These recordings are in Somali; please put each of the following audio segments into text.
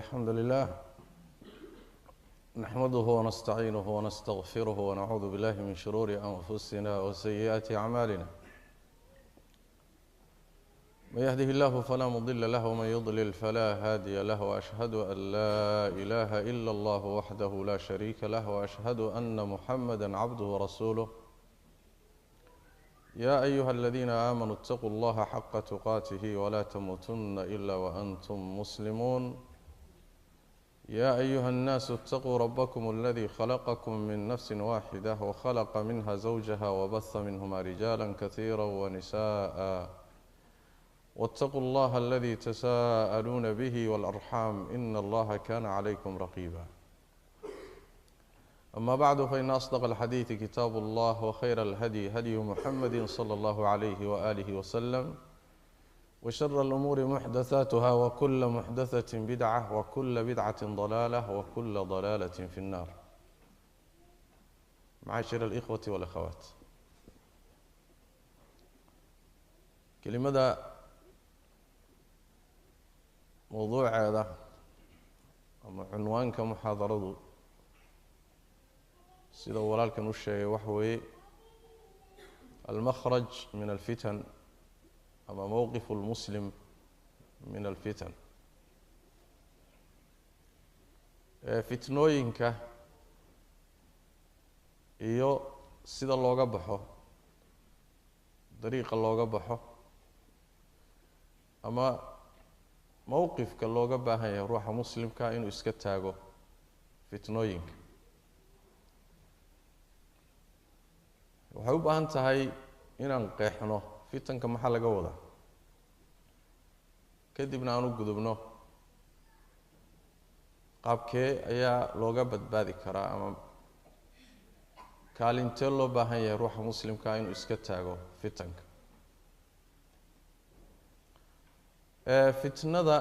الحمد لله نحمده ونستعينه ونستغفره ونعوذ بالله من شرور أنفسنا وسيئات أعمالنا من يهده الله فلا مضل له ومن يضلل فلا هادي له وأشهد أن لا إله إلا الله وحده لا شريك له وأشهد أن محمدا عبده ورسوله يا أيها الذين آمنوا اتقوا الله حق تقاته ولا تموتن إلا وأنتم مسلمون يا أيها الناس اتقوا ربكم الذي خلقكم من نفس واحدة وخلق منها زوجها وبث منهما رجالا كثيرا ونساء واتقوا الله الذي تساءلون به والأرحام إن الله كان عليكم رقيبا أما بعد فإن أصدق الحديث كتاب الله وخير الهدي هدي محمد صلى الله عليه وآله وسلم وشر الأمور محدثاتها وكل محدثة بدعة وكل بدعة ضلالة وكل ضلالة في النار. معاشر الإخوة والأخوات، كلمة موضوع هذا أما عنوانك محاضرة sida walaalkan u sheegay waxa weeye almakhraj min alfitan ama mowqifu lmuslim min alfitan. Fitnooyinka iyo sida looga baxo, dariiqa looga baxo ama mowqifka looga baahan yahay ruuxa muslimka inuu iska taago fitnooyinka. Waxay u baahan tahay inaan qeexno fitanka maxaa laga wadaa, kadibna aan u gudubno qaabkee ayaa looga badbaadi karaa ama kaalintee loo baahan yahay ruuxa muslimka inuu iska taago fitanka. Fitnada,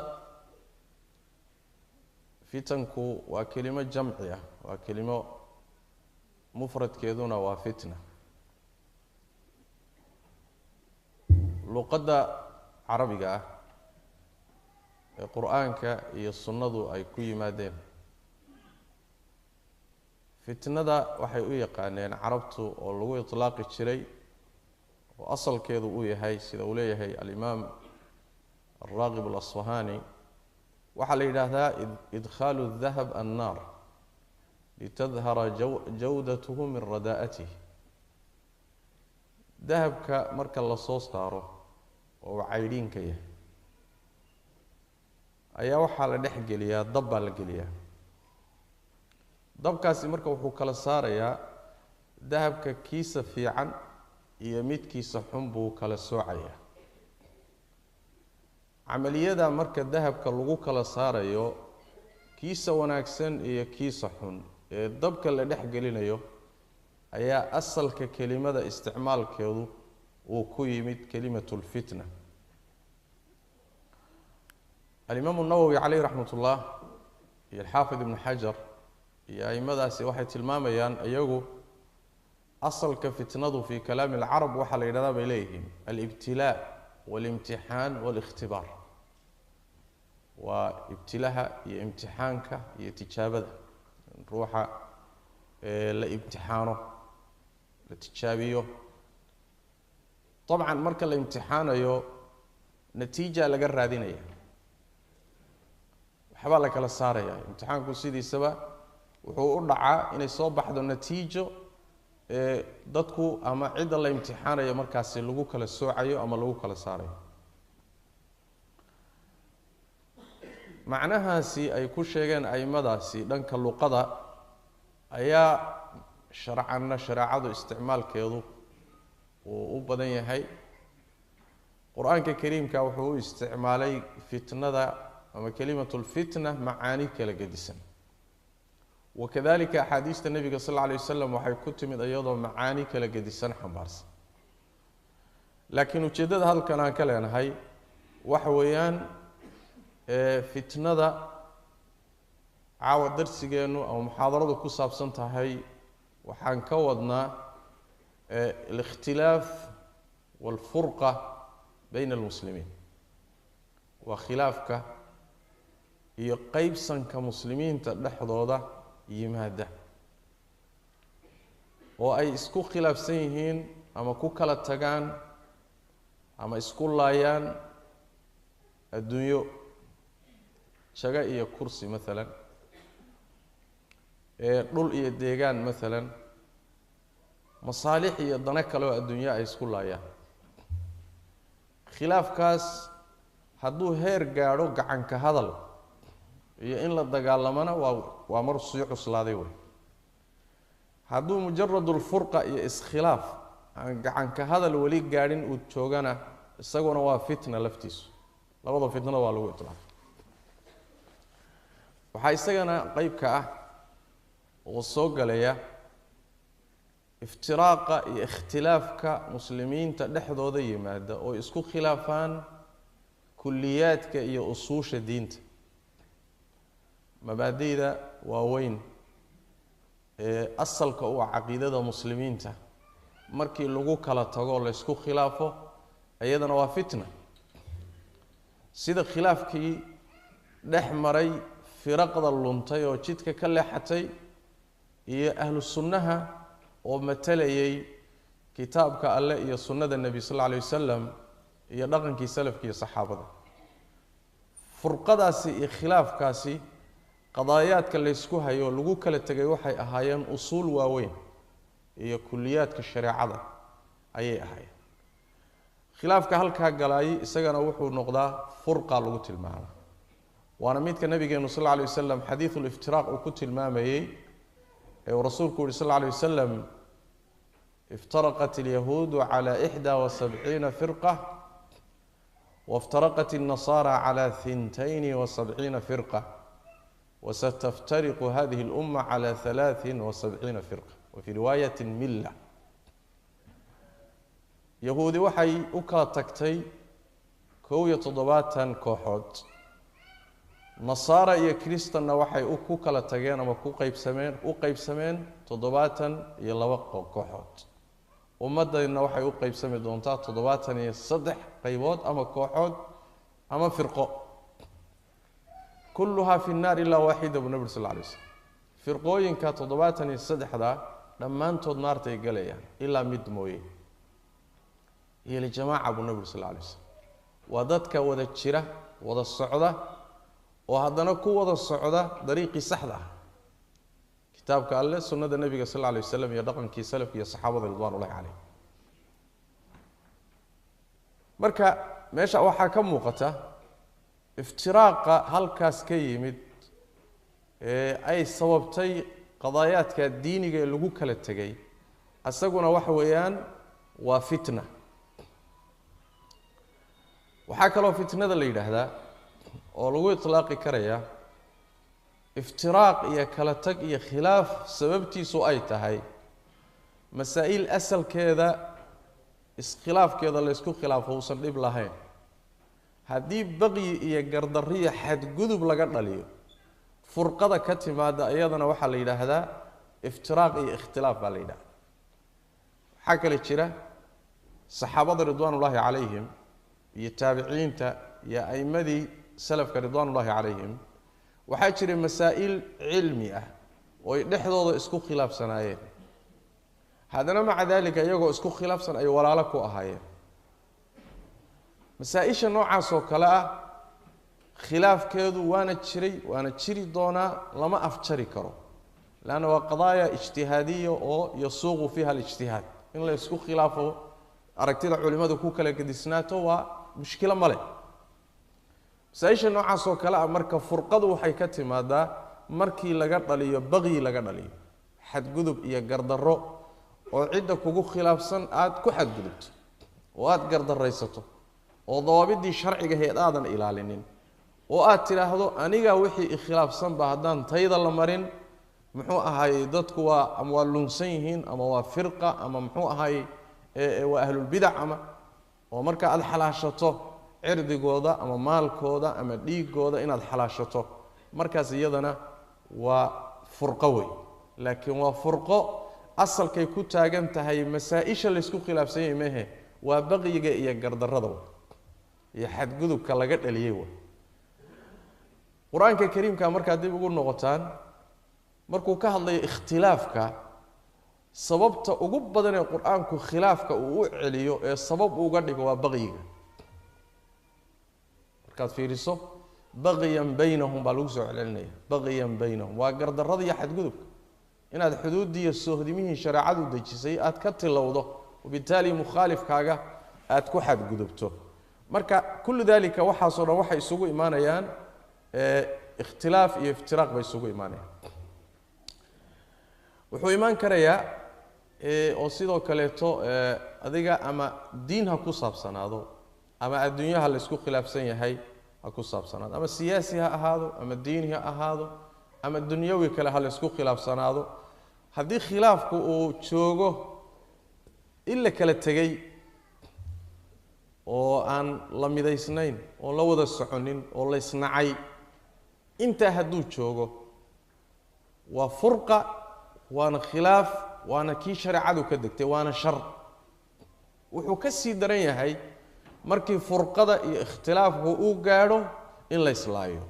fitanku waa kelimo jamci ah, waa kelimo mufradkeeduna waa fitna. Luqadda carabiga ah ee qur-aanka iyo sunnadu ay ku yimaadeen fitnada waxay u yaqaaneen carabtu oo lagu itlaaqi jiray oo asalkeedu uu yahay sida uu leeyahay alimaam alraaqib alasfahani, waxaa la yidhaahdaa idkhaalu dahab annaar litadhara jawdatuhu min radaa'atihi. Dahabka marka la soo saaro oo uu caydhiinka yahay ayaa waxaa la dhex geliyaa, dab baa la geliyaa. Dabkaasi marka wuxuu kala saarayaa dahabka kiisa fiican iyo midkiisa xun buu kala soocayaa. Camaliyada marka dahabka lagu kala saarayo kiisa wanaagsan iyo kiisa xun ee dabka la dhex gelinayo ayaa asalka kelimada isticmaalkeedu uu ku yimid kelimatu lfitna. Alimaamu Nawowi caleyh raxmat ullah iyo alxaafid ibnu Xajar iyo aimadaasi waxay tilmaamayaan iyagu asalka fitnadu fii kalaami alcarab waxaa la yidhahdaa bay leeyihiin alibtilaa walimtixaan waalikhtibaar. Waa ibtilaha iyo imtixaanka iyo tijaabada ruuxa la imtixaano, la tijaabiyo. Dabcan marka la imtixaanayo natiija laga raadinaya, waxbaa la kala saaraya. Imtixaanku sidiisaba wuxuu u dhacaa inay soo baxdo natiijo dadku ama cidda la imtixaanayo markaasi lagu kala soocayo ama lagu kala saarayo. Macnahaasi ay ku sheegeen aimadaasi dhanka luqada ayaa sharcanna shareecadu isticmaalkeedu uu u badan yahay. Qur-aanka kariimka wuxuu u isticmaalay fitnada ama kelimatu lfitna macaani kala gedisan, wakadalika axaadiista nebiga sal alla alay wasalam waxay ku timid iyadoo macaani kala gedisan xambaarsan. Laakiin ujeeddada halkan aan ka leenahay waxa weeyaan fitnada caawa darsigeennu ama muxaadaradu ku saabsan tahay waxaan ka wadnaa alikhtilaaf waalfurqa bayna almuslimiin, waa khilaafka iyo qaybsanka muslimiinta dhexdooda yimaada oo ay isku khilaafsan yihiin ama ku kala tagaan ama isku laayaan adduunyo, jago iyo kursi maalan, ee dhul iyo deegaan maalan, masaalix iyo dano kale oo adduunyo ay isku laayaan. Khilaafkaas hadduu heer gaadho gacanka hadal iyo in la dagaalamana waa mar sii cuslaaday wey. Hadduu mujaradulfurqa iyo iskhilaaf aan gacanka hadal weli gaadhin uu joogana, isaguna waa fitna laftiisu. Labada fitnada waa lagu itlaaqay. Waxaa isagana qeyb ka ah oo soo galaya iftiraaqa iyo ikhtilaafka muslimiinta dhexdooda yimaada oo isku khilaafaan kuliyaadka iyo usuusha diinta, mabaadida waaweyn ee asalka u ah caqiidada muslimiinta. Markii lagu kala tago la isku khilaafo, iyadana waa fitna. Sida khilaafkii dhex maray firaqda luntay oo jidka ka leexatay iyo ahlu sunnaha oo matalayay kitaabka Alle iyo sunnada Nebi sal alla alayh wasalam iyo dhaqankii salafka iyo saxaabada, furqadaasi iyo khilaafkaasi qadaayaadka laysku hayo lagu kala tegay waxay ahaayeen usuul waaweyn iyo kuliyaadka shareecada ayay ahaayeen. Khilaafka halkaa galaayay isagana wuxuu noqdaa furqa lagu tilmaama, waana midka nabigeenu sal alla alay wasalam xadiidu liftiraaq uu ku tilmaamayey ee uu rasuulku yihi sal alla alay wasalam: iftaraqat alyahuudu cala 71 firqa, wاftaraqat الnasaara cala 72 firqa, wasataftariqu hadihi اlumma cala 73 firqa, wa fii riwaayati milla. Yahuudi waxay u kala tagtay 71 kooxood, nasaara iyo kristanna waxay ku kala tageen ama ku qaybsameen u qaybsameen 72 kooxood. Ummadayna waxay u qaybsami doontaa 73 qaybood ama kooxood ama firqo. Kulluhaa fi nnaar ilaa waaxida, buu nabi uri sal lla alay slam. Firqooyinka 73-da dhammaantood naartay galayaan ilaa mid mooye. Iyo ljamaaca, buu nabi uri sal lla alay slam, waa dadka wada jira, wada socda oo haddana ku wada socda dariiqii saxda ah, kitaabka Alle, sunnada nebiga sal alla alay waslam iyo dhaqankii salafka iyo saxaabada ridwan ullahi caleyh. Marka meesha waxaa ka muuqata iftiraaqa halkaas ka yimid ee ay sababtay qadaayaadka diiniga ee lagu kala tegay, isaguna waxa weeyaan waa fitna. Waxaa kaloo fitnada la yidhaahdaa oo lagu itlaaqi karaya iftiraaq iyo kala tag iyo khilaaf sababtiisu ay tahay masaa'il asalkeeda iskhilaafkeeda la ysku khilaafo uusan dhib lahayn, haddii baqyi iyo gardarriya xadgudub laga dhaliyo, furqada ka timaada iyadana waxaa la yidhaahdaa iftiraaq iyo ikhtilaaf baa la yidhahdaa. Waxaa kale jira saxaabada ridwaanullaahi calayhim iyo taabiciinta iyo a'imadii salafka ridwaanullaahi calayhim, waxaa jiray masaa'il cilmi ah oo ay dhexdooda isku khilaafsanaayeen, haddana maca daalika iyagoo isku khilaafsan ay walaalo ku ahaayeen. Masaa-isha noocaas oo kale ah khilaafkeedu waana jiray, waana jiri doonaa, lama afjari karo, leanna waa qadaaya ijtihaadiya oo yasuuqu fiiha alijtihaad. In la isku khilaafo, aragtida culimadu ku kala gedisnaato, waa mushkilo ma leh. Masaa-isha noocaas oo kale ah marka furqadu waxay ka timaadaa markii laga dhaliyo baqyi, laga dhaliyo xadgudub iyo gardarro, oo cidda kugu khilaafsan aada ku xadgudubto oo aada gardaraysato oo dawaabidii sharciga heed aadan ilaalinin, oo aad tidhaahdo aniga wixii ikhilaafsanba haddaan tayda la marin, muxuu ahaayey, dadku waa ama waa lunsan yihiin ama waa firqa ama muxuu ahaayey waa ahlulbidac, ama oo marka aada xalaashato cirdigooda ama maalkooda ama dhiigooda inaad xalaashato, markaas iyadana waa furqo wey. Laakiin waa furqo asalkay ku taagan tahay masaa-isha laysku khilaafsan yahay mehe, waa baqyiga iyo gardarrada wey iyo xadgudubka laga dhaliyey wey. Qur-aanka kariimka markaad dib ugu noqotaan, markuu ka hadlayo ikhtilaafka, sababta ugu badan ee qur-aanku khilaafka uu u celiyo ee sabab uga dhigo waa baqyiga. Markaad fiiriso baqiyan baynahum baa lagu soo celinaya, baqiyan baynahum waa gardarrada iyo xadgudubka, inaad xuduudiiyo soohdimihii shareecadu dejisay aad ka tilowdo, wabitaali mukhaalifkaaga aad ku xadgudubto. Marka kullu dalika waxaasoo dhan waxay isugu imaanayaan ikhtilaaf iyo iftiraaq bay isugu imaanayaan. Wuxuu imaan karayaa oo sidoo kaleeto adiga ama diin ha ku saabsanaado, ama adduunyaha la isku khilaafsan yahay ha ku saabsanaado, ama siyaasi ha ahaado, ama diini ha ahaado, ama dunyawi kale ha la isku khilaafsanaado. Haddii khilaafku uu joogo in la kala tegey oo aan la midaysnayn, oon la wada soconin, oo la isnacay, intaa hadduu joogo waa furqa, waana khilaaf, waana kii shareecadu ka degtay, waana shar. Wuxuu ka sii daran yahay markii furqada iyo ikhtilaafku uu gaadho in la islaayo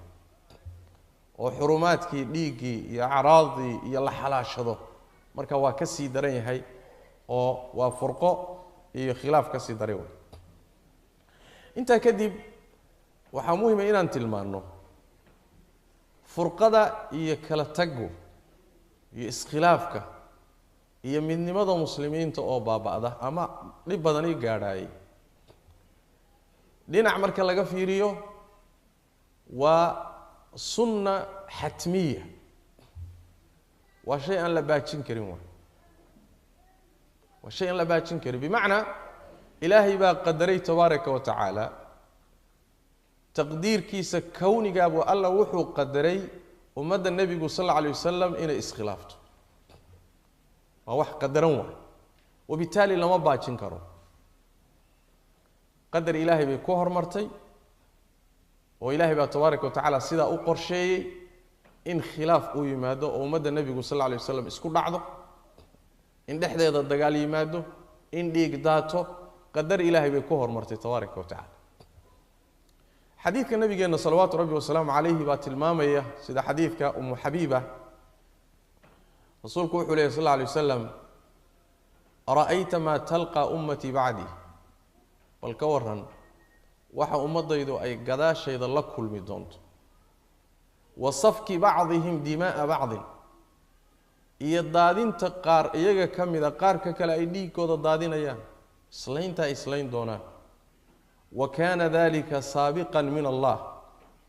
oo xurumaadkii dhiiggii iyo acraadii iyo la xalaashado, marka waa ka sii daran yahay oo waa furqo iyo khilaaf ka sii daray. Way intaa kadib waxaa muhima inaan tilmaanno furqada iyo kala taggu iyo iskhilaafka iyo midnimada muslimiinta oo baaba'da ama dhib badani gaadhaayay. Dhinac marka laga fiiriyo waa sunna xatmiya, waa shay aan la baajin karin, waa shay aan la baajin karin. Bimacnaa ilaahay baa qadaray tabaaraka wa tacaala, taqdiirkiisa kownigaabuu alla wuxuu qadaray ummadda nebigu sal alla alay wasalam inay iskhilaafto, waa wax qadaran waay, wabitaali lama baajin karo. Qadar ilaahay bay ku hormartay oo ilaahay baa tabaaraka wa tacaala sidaa u qorsheeyey in khilaaf uu yimaado oo ummadda nebigu sal alla alay wasalam isku dhacdo, in dhexdeeda dagaal yimaado, in dhiig daato. Qadar ilaahay bay ku hormartay tabaaraka wa tacaala. Xadiidka nabigeenna salawaatu rabbi wasalaamu calayhi baa tilmaamaya, sida xadiidka Umu Xabiiba, rasuulku wuxuu lehy sal alla alay wasalam: ara'ayta maa talqaa ummatii bacdii, bal ka waran waxa ummaddaydu ay gadaashayda la kulmi doonto, wa safki bacdihim dimaa'a bacdin, iyo daadinta qaar iyaga ka mida qaarka kale ay dhiiggooda daadinayaan, islaynta ay islayn doonaan. Wa kaana dalika saabiqan min allah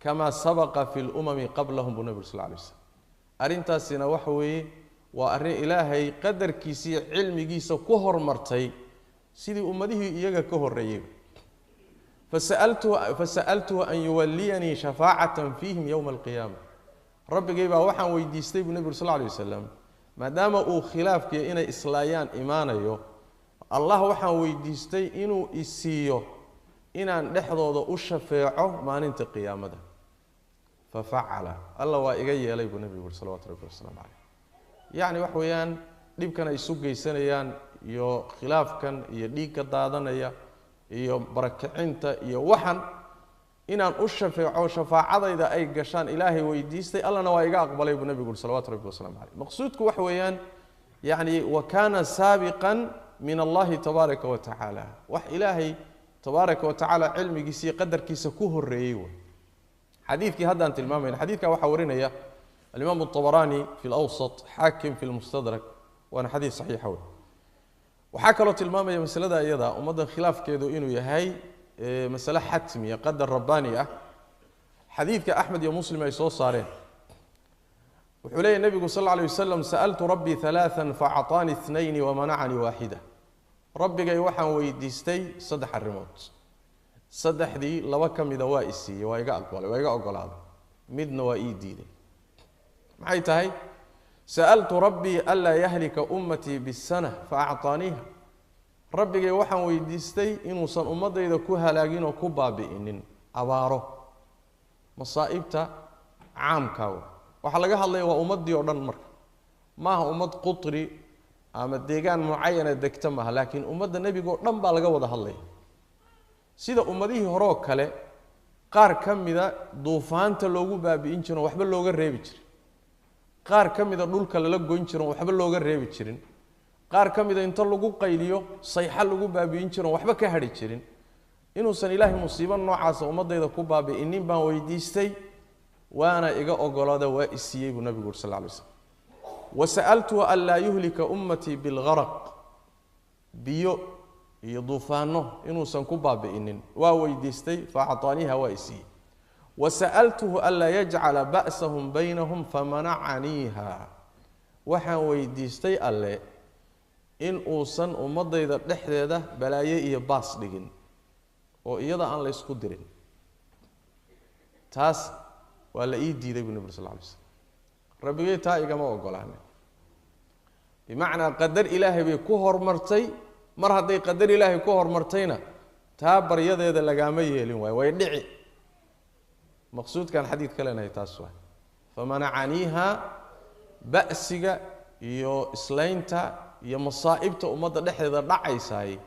kamaa sabaqa fi lumami qablahum, buu nabi uri sal lla alay slam. Arrintaasina waxa weeye waa arrin ilaahay qadarkiisa iyo cilmigiisa ku hormartay sidii ummadihii iyaga ka horreeyey. Fasa'altuhu an yuwalliyanii shafaacatan fiihim yowma alqiyaama, rabbigay baa waxaan weydiistay buu nebi uri sal lla alay wasalam, maadaama uu khilaafkiiyo inay islaayaan imaanayo, allah waxaan weydiistay inuu isiiyo inaan dhexdooda u shafeeco maalinta qiyaamada. Fafacala, alla waa iga yeelay buu nebigu uri salawatu rabbi wasalaamu caleyh. Yacni wax weeyaan dhibkan ay isu geysanayaan iyo khilaafkan iyo dhiigga daadanaya iyo barakicinta iyo waxan inaan u shafeeco, shafaacadayda ay gashaan ilaahay weydiistay, allana waa iga aqbalay buu nebigu uri salawatu rabbi wasalaamu caleyh. Maqsuudku waxa weeyaan yacni wa kaana saabiqan min allahi tabaaraka wa tacaala, wax ilaahay tabaaraka wa tacaala cilmigiisa iyo qadarkiisa ku horreeyey wey. Xadiidkii haddaan tilmaamayna, xadiidkaa waxaa warinaya alimaam atabaraani fi lawsat, xaakim fi lmustadrak, waana xadiid saxiixa wey. Waxaa kaloo tilmaamaya masalada iyada ummadda khilaafkeedu inuu yahay masale xatmiya, qadar rabbaani ah. Xadiidka Axmed iyo Muslim ay soo saareen wuxuu leeyahy nebigu sal alla alay wasalam: sa'altu rabbii halaaan faacطaanii itnayni wamanacanii waaxida. Rabbigay waxaan weydiistay saddex arrimood, saddexdii laba ka mida waa i siiyey, waa iga aqbalay, waa iga ogolaaday, midna waa ii diiday. Maxay tahay? Sa'altu rabbii anlaa yahlika ummatii bisana faacطaaniiha. Rabbigay waxaan weydiistay inuusan ummaddayda ku halaagin oo ku baabi'inin abaaro, masaa'ibta caamkaa wey. Waxaa laga hadlaya waa ummaddii oo dhan, marka maaha ummad qutri ama deegaan mucayana degta maaha, laakiin ummadda nebiga oo dhan baa laga wada hadlaya. Sida ummadihii horeoo kale Qaar ka mida duufaanta loogu baabi'in jirin, waxba looga reebi jirin. Qaar ka mida dhulka lala goyn jirin, waxba looga reebi jirin. Qaar ka mida inta lagu qayliyo sayxa lagu baabi'in jirin, waxba ka hadhi jirin. Inuusan Ilaahay musiibo noocaasa ummadayda ku baabi'inin baan weydiistay, waana iga ogolaada, waa isiiyey buu nabigu uri sal lla alay slam. Wasa'altuhu an laa yuhlika ummatii bilgharaq, biyo iyo duufaano inuusan ku baabi'inin waa weydiistay, faacطaaniiha, waa isiiyey. Wasa'altuhu an laa yajcala ba'sahum baynahum famanacaniiha, waxaan weydiistay Alle in uusan ummadayda dhexdeeda balaaye iyo baas dhigin oo iyada aan la ysku dirin, taas waa la ii diiday buu nabig sal lla alay slam. Rabbigay taa igama ogolaanin. Bimacnaa qadar Ilaahay bay ku hormartay. Mar hadday qadar Ilaahay ku hormartayna, taa baryadeeda lagaama yeelin waayo, way dhici. Maqsuudkan xadiid ka leenahay taas waay. Famanacaniiha, ba'siga iyo islaynta iyo masaa'ibta ummadda dhexdeeda dhacaysaay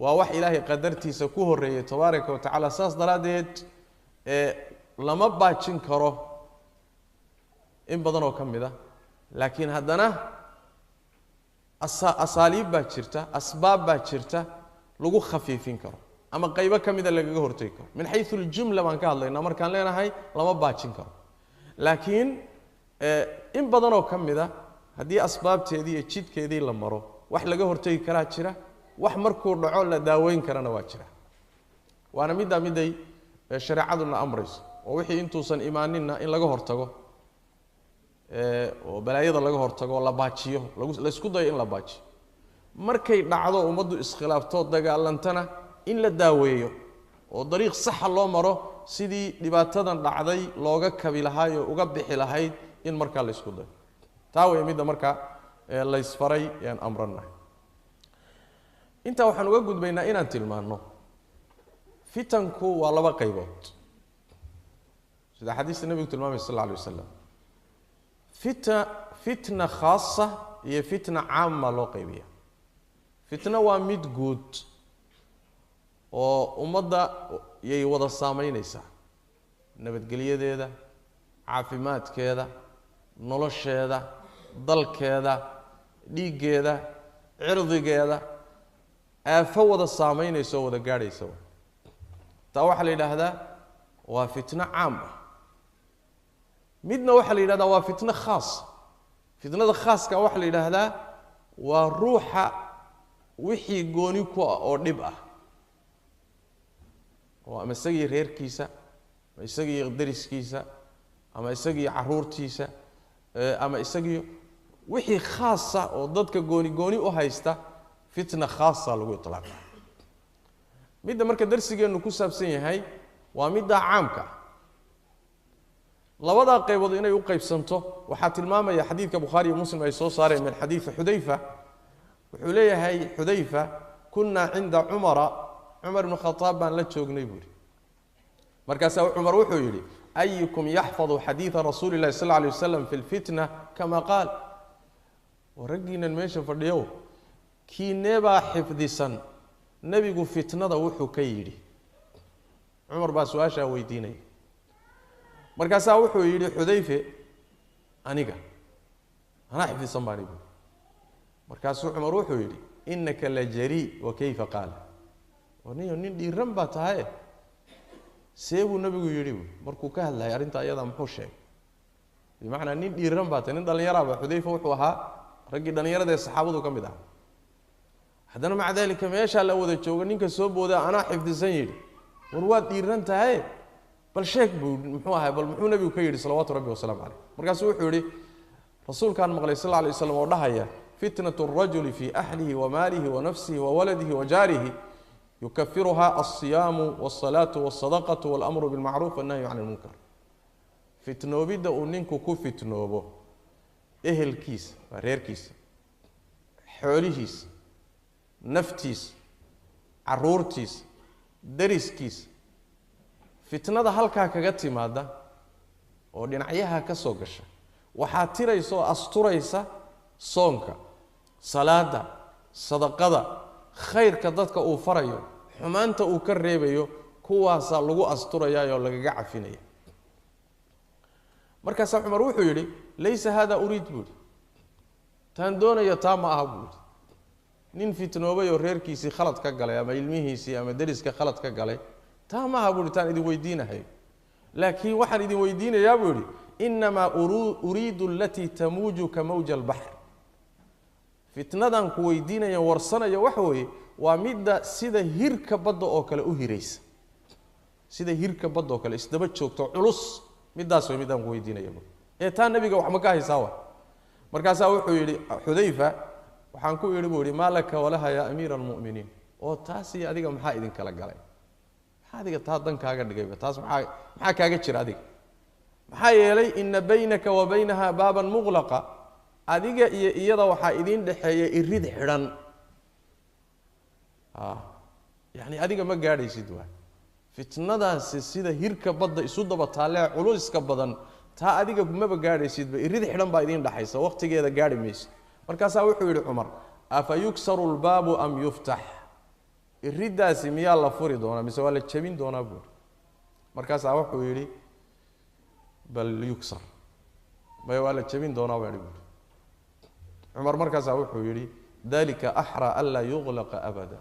waa wax Ilaahay qadartiisa ku horreeyey tabaaraka wa tacaala. Saas daraaddeed ee lama baajin karo in badan oo ka mid a, laakiin haddana asaaliib baa jirta, asbaab baa jirta lagu khafiifin karo ama qaybo ka mida lagaga hortegi karo. Min xayu aljumla baan ka hadlaynaa markaan leenahay lama baajin karo, laakiin in badan oo ka mida haddii asbaabteedii iyo jidkeedii la maro, wax laga hortegi karaa jira, wax markuu dhaco la daaweyn karana waa jira. Waana middaa miday shareecaduna amrayso, oo wixii intuusan imaaninna in laga hortago oo balaayada laga hortago oo la baajiyo, laysku dayo in la baajiyo. Markay dhacdo ummaddu iskhilaafto, dagaalantana, in la daaweeyo oo dariiq saxa loo maro sidii dhibaatadan dhacday looga kabi lahaay oo uga bixi lahayd, in markaa la isku dayo. Taa way midda markaa laysfaray yaan amrannahay. Intaa waxaan uga gudbaynaa inaan tilmaanno fitanku waa laba qaybood, sida xadiista nebigu tilmaamay sal alla alay wasalam. Fitna khaasa iyo fitna caama loo qaybiya. Fitna waa mid guud oo ummadda yay wada saameynaysaa, nabadgelyadeeda, caafimaadkeeda, nolosheeda, dalkeeda, dhiiggeeda, cirdigeeda, aafo wada saameynaysa oo wada gaadhaysa. Taa waxaa la yidhaahdaa waa fitno caam ah. Midna waxaa la yidhahdaa waa fitno khaas. Fitnada khaaska waxaa la yidhaahdaa waa ruuxa wixii gooni ku ah oo dhib ah, oo ama isagii reerkiisa, ama isagii dariskiisa, ama isagii caruurtiisa, ama isagii wixii khaasa oo dadka gooni gooni u haysta, fitna khaasa lagu iطlaaqa. Midda marka darsigeennu ku saabsan yahay waa middaa caamka ah. Labadaa qaybood inay u qaybsanto waxaa tilmaamaya xadiidka Bukhaari iyo Muslim ay soo saareen min xadiidi Xudayfa. Wuxuu leeyahay Xudayfa: "Kunaa cinda Cumara," Cumar ibnu Khadaab baan la joognay buu yidhi. Markaasaa Cumar wuxuu yidhi: "Ayukum yaxfadu xadiida rasuuli illahi sal alay wasalam fi lfitna kama qaal?" Oo raggiinan meesha fadhiyow, kiineebaa xifdisan nebigu fitnada wuxuu ka yidhi? Cumar baa su-aashaa weydiinaya. Markaasaa wuxuu yidhi Xudayfe: "Aniga anaa xifdisan baan ibu." Markaasuu Cumar wuxuu yidhi: "Inaka la jarii, wa kayfa qaala?" Oo niyo nin dhiiran baa tahaye, see buu nebigu yidhi bu markuu ka hadlayay arrinta ayadaa, muxuu sheegay? Bimacnaa nin dhiiran baa tahay, nin dhallinyaraaba. Xudayfa wuxuu ahaa raggii dhallinyarada ee saxaabadu ka mid ahaa. Haddana maca dalika meeshaa la wada joogo ninka soo booda "anaa xifdisan" yidhi, war waad dhiiran tahaye, bal sheeg buu, muxuu ahay, bal muxuu nebigu ka yidhi salawaatu rabbi wasalaamu caleyh? Markaasuu wuxuu yidhi: "Rasuulkaan maqlay sal alla alay waslam oo dhahaya: fitnatu alrajuli fii ahlihi wa maalihi wa nafsihi wa waladihi wa jaarihi yukafiruha alsiyaamu walsalaatu walsadaqatu walamru bilmacruuf wannahyu can ilmunkar." Fitnoobidda uu ninku ku fitnoobo ehelkiisa, waa reerkiisa, xoolihiisa, naftiisa, caruurtiisa, dariskiisa, fitnada halkaa kaga timaada oo dhinacyaha ka soo gasha, waxaa tiraysa oo asturaysa soonka, salaada, sadaqada, khayrka dadka uu farayo, xumaanta uu ka reebayo. Kuwaasaa lagu asturayaa oo lagaga cafinaya. Markaasaa Cumar wuxuu yidhi laysa hada uriid buu yidhi, taan doonaya taa ma aha buu yidhi. Nin fitnoobay oo reerkiisii khalad ka galay ama ilmihiisii ama deriska khalad ka galay, taa ma aha buu yidhi taan idin weydiinahayo, laakiin waxaan idin weydiinayaa buu yidhi innamaa uriidu alatii tamuuju ka mawja albaxr. Fitnadan ku weydiinaya warsanaya waxa weeye waa midda sida hirka badda oo kale u hiraysa, sida hirka badda oo kale isdaba joogto culus, middaas way middaan ku weydiinaya buu. Ee taa nabiga wax ma ka haysaa wa? Markaasaa wuxuu yidhi Xudayfa, waxaan ku idhi buu yidhi maa laka walaha yaa amiira almu'miniin, oo taas iyo adiga maxaa idinkala galay? Maxaa adiga taa dan kaaga dhigayba? Taas maxaa kaaga jira adiga? Maxaa yeelay ina baynaka wa baynaha baaban muglaqa, adiga iyo iyada waxaa idiin dhexeeya irid xidhan. Yacni adiga ma gaadhaysid waay. Fitnadaasi sida hirka badda isu daba taallee culuiska badan, taa adiga maba gaadhaysidba, irid xidhan baa idiin dhexaysa, waqtigeeda gaadhi maysid. Markaasaa wuxuu yidhi Cumar afa yuksaru lbaabu am yuftax, iriddaasi miyaa la furi doonaa mise waa la jebin doonaa buuri. Markaasaa wuxuu yidhi bal yuksar, maya waa la jebin doonaa baa buuri Cumar. Markaasaa wuxuu yidhi dalika axraa anlaa yuglaqa abada,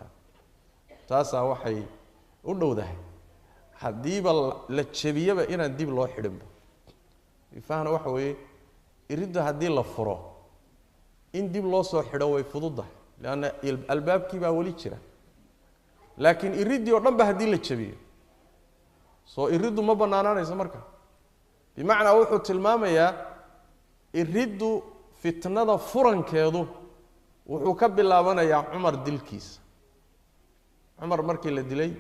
taasaa waxay u dhowdahay haddiiba la jebiyaba inaan dib loo xidhinba. Ifahna waxa weeye iridda haddii la furo in dib loo soo xidho way fududahay, leanna albaabkii baa weli jira, laakiin iriddii oo dhan ba haddii la jebiyo soo iriddu ma bannaanaanayso. Marka bimacnaa wuxuu tilmaamayaa iriddu fitnada furankeedu wuxuu ka bilaabanayaa Cumar dilkiisa. Cumar markii la dilay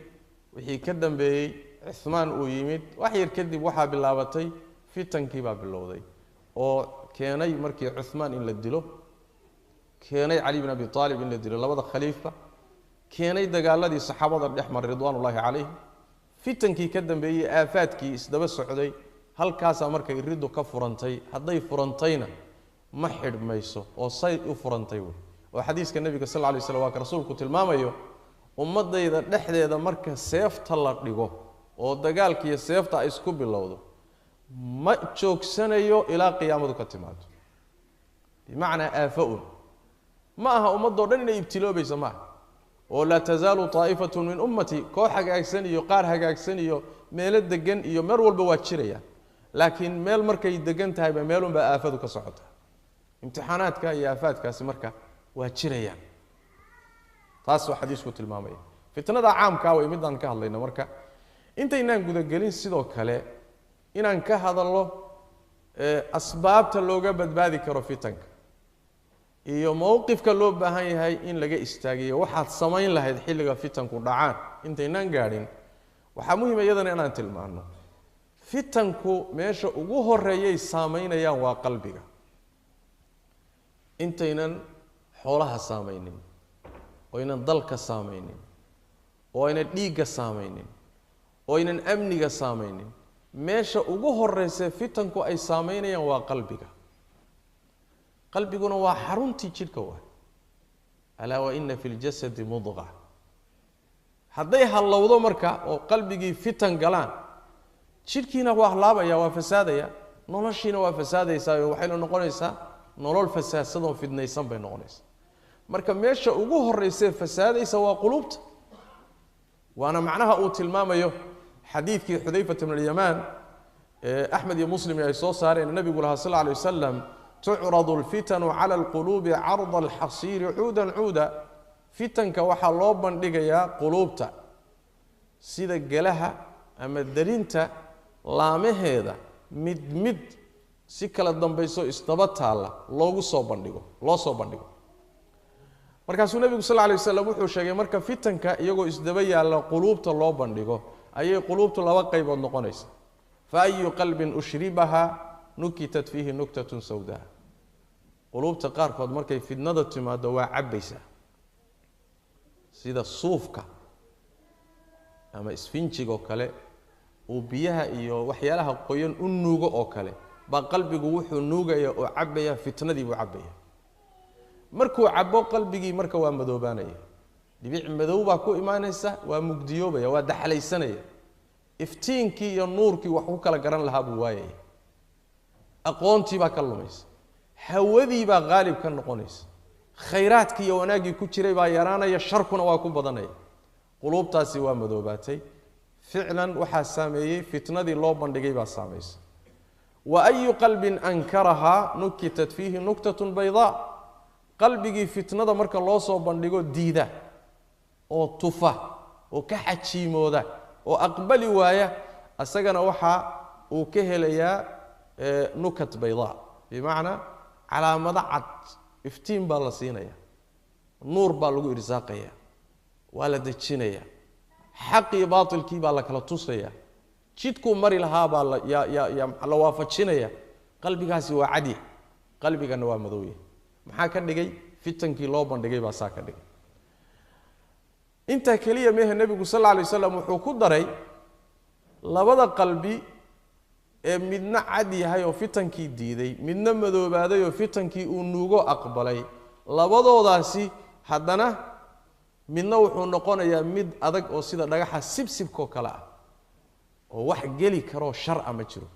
wixii ka dambeeyey Cuthmaan uu yimid, wax yar kadib waxaa bilaabatay fitankii baa bilowday oo keenay markii Cuthmaan in la dilo, keenay Cali bin Abi Aalib in la dilo, labada khaliifa, keenay dagaaladii saxaabada dhex maray ridwaanullaahi calayhim, fitankii ka dambeeyey aafaadkii isdaba socday. Halkaasaa marka iriddu ka furantay, hadday furantayna ma xidhmayso oo say u furantay wey. Oo xadiiska nebiga sal lla lay slam waa ka rasuulku tilmaamayo ummadayda dhexdeeda marka seefta la dhigo oo dagaalkiiyo seefta ay isku bilowdo ma joogsanayo ilaa qiyaamadu ka timaado. Bimacnaa aafo-un ma aha ummaddoo dhan inay ibtiloobayso ma aha, oo laa tasaalu taa'ifatu min ummati, koox hagaagsan iyo qaar hagaagsan iyo meelo degan iyo meel walba waa jirayaan, laakiin meel markay degan tahayba meelunbaa aafadu ka socota. Imtixaanaadka iyo aafaadkaasi marka waa jirayaan, taas waa xadiisku tilmaamaya. Fitnada caamkaa way midaan ka hadlayno. Marka intaynaan gudagelin sidoo kale inaan ka hadalno asbaabta looga badbaadi karo fitanka iyo mowqifka loo baahan yahay in laga istaagiyo waxaad samayn lahayd xilliga fitanku dhacaan, intaynaan gaadhin waxaa muhima iyadana inaan tilmaano fitanku meesha ugu horeeyay saamaynayaan waa qalbiga. Intaynan xoolaha saamaynin, oo aynan dalka saamaynin, oo aynan dhiigga saamaynin, oo aynan amniga saamaynin, meesha ugu horeysa fitanku ay saameynayaan waa qalbiga. Qalbiguna waa xaruntii jidhka waay. Alaa wa ina fi ljasadi mudqa. Hadday hallowdo marka oo qalbigii fitan galaan, jidhkiina waa hallaabaya, waa fasaadaya, noloshiina waa fasaadaysaa, waxayna noqonaysaa nolol fasaadsadoo fidnaysan bay noqonaysaa. Marka meesha ugu horeysee fasaadaysa waa quluubta, waana macnaha uu tilmaamayo xadiidkii Xudayfata bn alyamaan ee Axmed iyo Muslim ay soo saareen, nabigu lahaa sal lla alay wasalam tucradu alfitanu cala alquluubi carda alxasiiri cuudan cuuda. Fitanka waxaa loo bandhigayaa quluubta sida gelaha ama darinta laamaheeda mid mid si kala dambayso isdaba taalla loogu soo bandhigo, loo soo bandhigo. Markaasuu nebigu sal lla alay wasalam wuxuu sheegay marka fitanka iyagoo isdaba yaalla quluubta loo bandhigo ayay quluubtu laba qaybood noqonaysa. Fa ayu qalbin ushribaha nukitat fiihi nuktatun sawdaa. Quluubta qaarkood markay fitnada timaado waa cabbaysaa, sida suufka ama isfinjiga oo kale uu biyaha iyo waxyaalaha qoyan u nuugo oo kale, baa qalbigu wuxuu nuugaya oo cabbaya fitnadii buu cabbaya. Markuu cabbo qalbigii marka waa madoobaanaya, dhibic madow baa ku imaanaysa, waa mugdiyoobaya, waa daxlaysanaya. Iftiinkii iyo nuurkii wax ku kala garan lahaa buu waayaya. Aqoontii baa ka lumaysa, hawadii baa qaalib ka noqonaysa, khayraadkii iyo wanaaggii ku jiray baa yaraanaya, sharkuna waa ku badanaya. Quluubtaasi waa madoobaatay ficlan. Waxaa saameeyey fitnadii loo bandhigay baa saamaysa. Wa ayu qalbin ankarahaa nukitat fiihi nuktatun baydaa. Qalbigii fitnada marka loo soo bandhigo diida oo tufa oo ka xajiimooda oo aqbali waaya, isagana waxaa uu ka helayaa nukat baydaa, bimacnaa calaamado cad. Iftiin baa la siinaya, nuur baa lagu irsaaqaya, waa la dejinaya, xaqii baatilkii baa la kala tusaya, jidkuu mari lahaa baa la waafajinaya. Qalbigaasi waa cadya, qalbigana waa madowya. Maxaa ka dhigay? Fitankii loo bandhigay baa saa ka dhigay. Intaa keliya mehe, nebigu sal alla alay waslam wuxuu ku daray labada qalbi ee midna cad yahay oo fitankii diiday, midna madoobaaday oo fitankii uu nuugo aqbalay. Labadoodaasi haddana midna wuxuu noqonayaa mid adag oo sida dhagaxa sibsibkoo kale ah, oo wax geli karoo shar a ma jiro.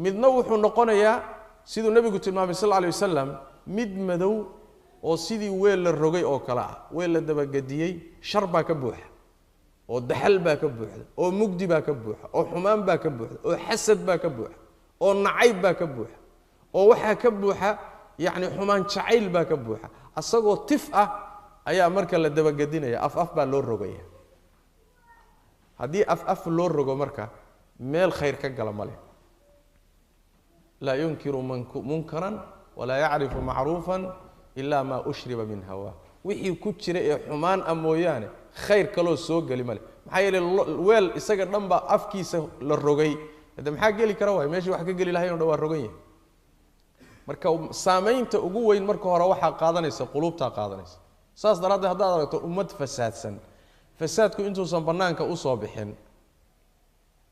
Midna wuxuu noqonayaa, siduu nebigu tilmaamay sal alla alay wasalam, mid madow oo sidii weel la rogay oo kale ah, weel la dabagadiyey. Shar baa ka buuxa, oo daxal baa ka buuxda, oo mugdi baa ka buuxa, oo xumaan baa ka buuxda, oo xasad baa ka buuxa, oo nacayb baa ka buuxa, oo waxaa ka buuxa yacni xumaan jacayl baa ka buuxa. Asagoo tif ah ayaa marka la dabagadinaya, af af baa loo rogaya. Haddii af af loo rogo, marka meel khayr ka gala ma leh. Laa yunkiru munkaran walaa yacrifu macruufan ilaa maa ushriba min hawaa. Wixii ku jira ee xumaan ah mooyaane khayr kaloo soo geli ma leh. Maxaa yeelay weel isaga dhan baa afkiisa la rogay, hadde maxaa geli kara? Waay meeshii wax ka geli lahayn o dhan waa rogan yahay. Marka saamaynta ugu weyn marka hore waxaa qaadanaysa quluubtaa qaadanaysa. Saas daraaddeed haddaad aragto ummad fasaadsan, fasaadku intuusan bannaanka usoo bixin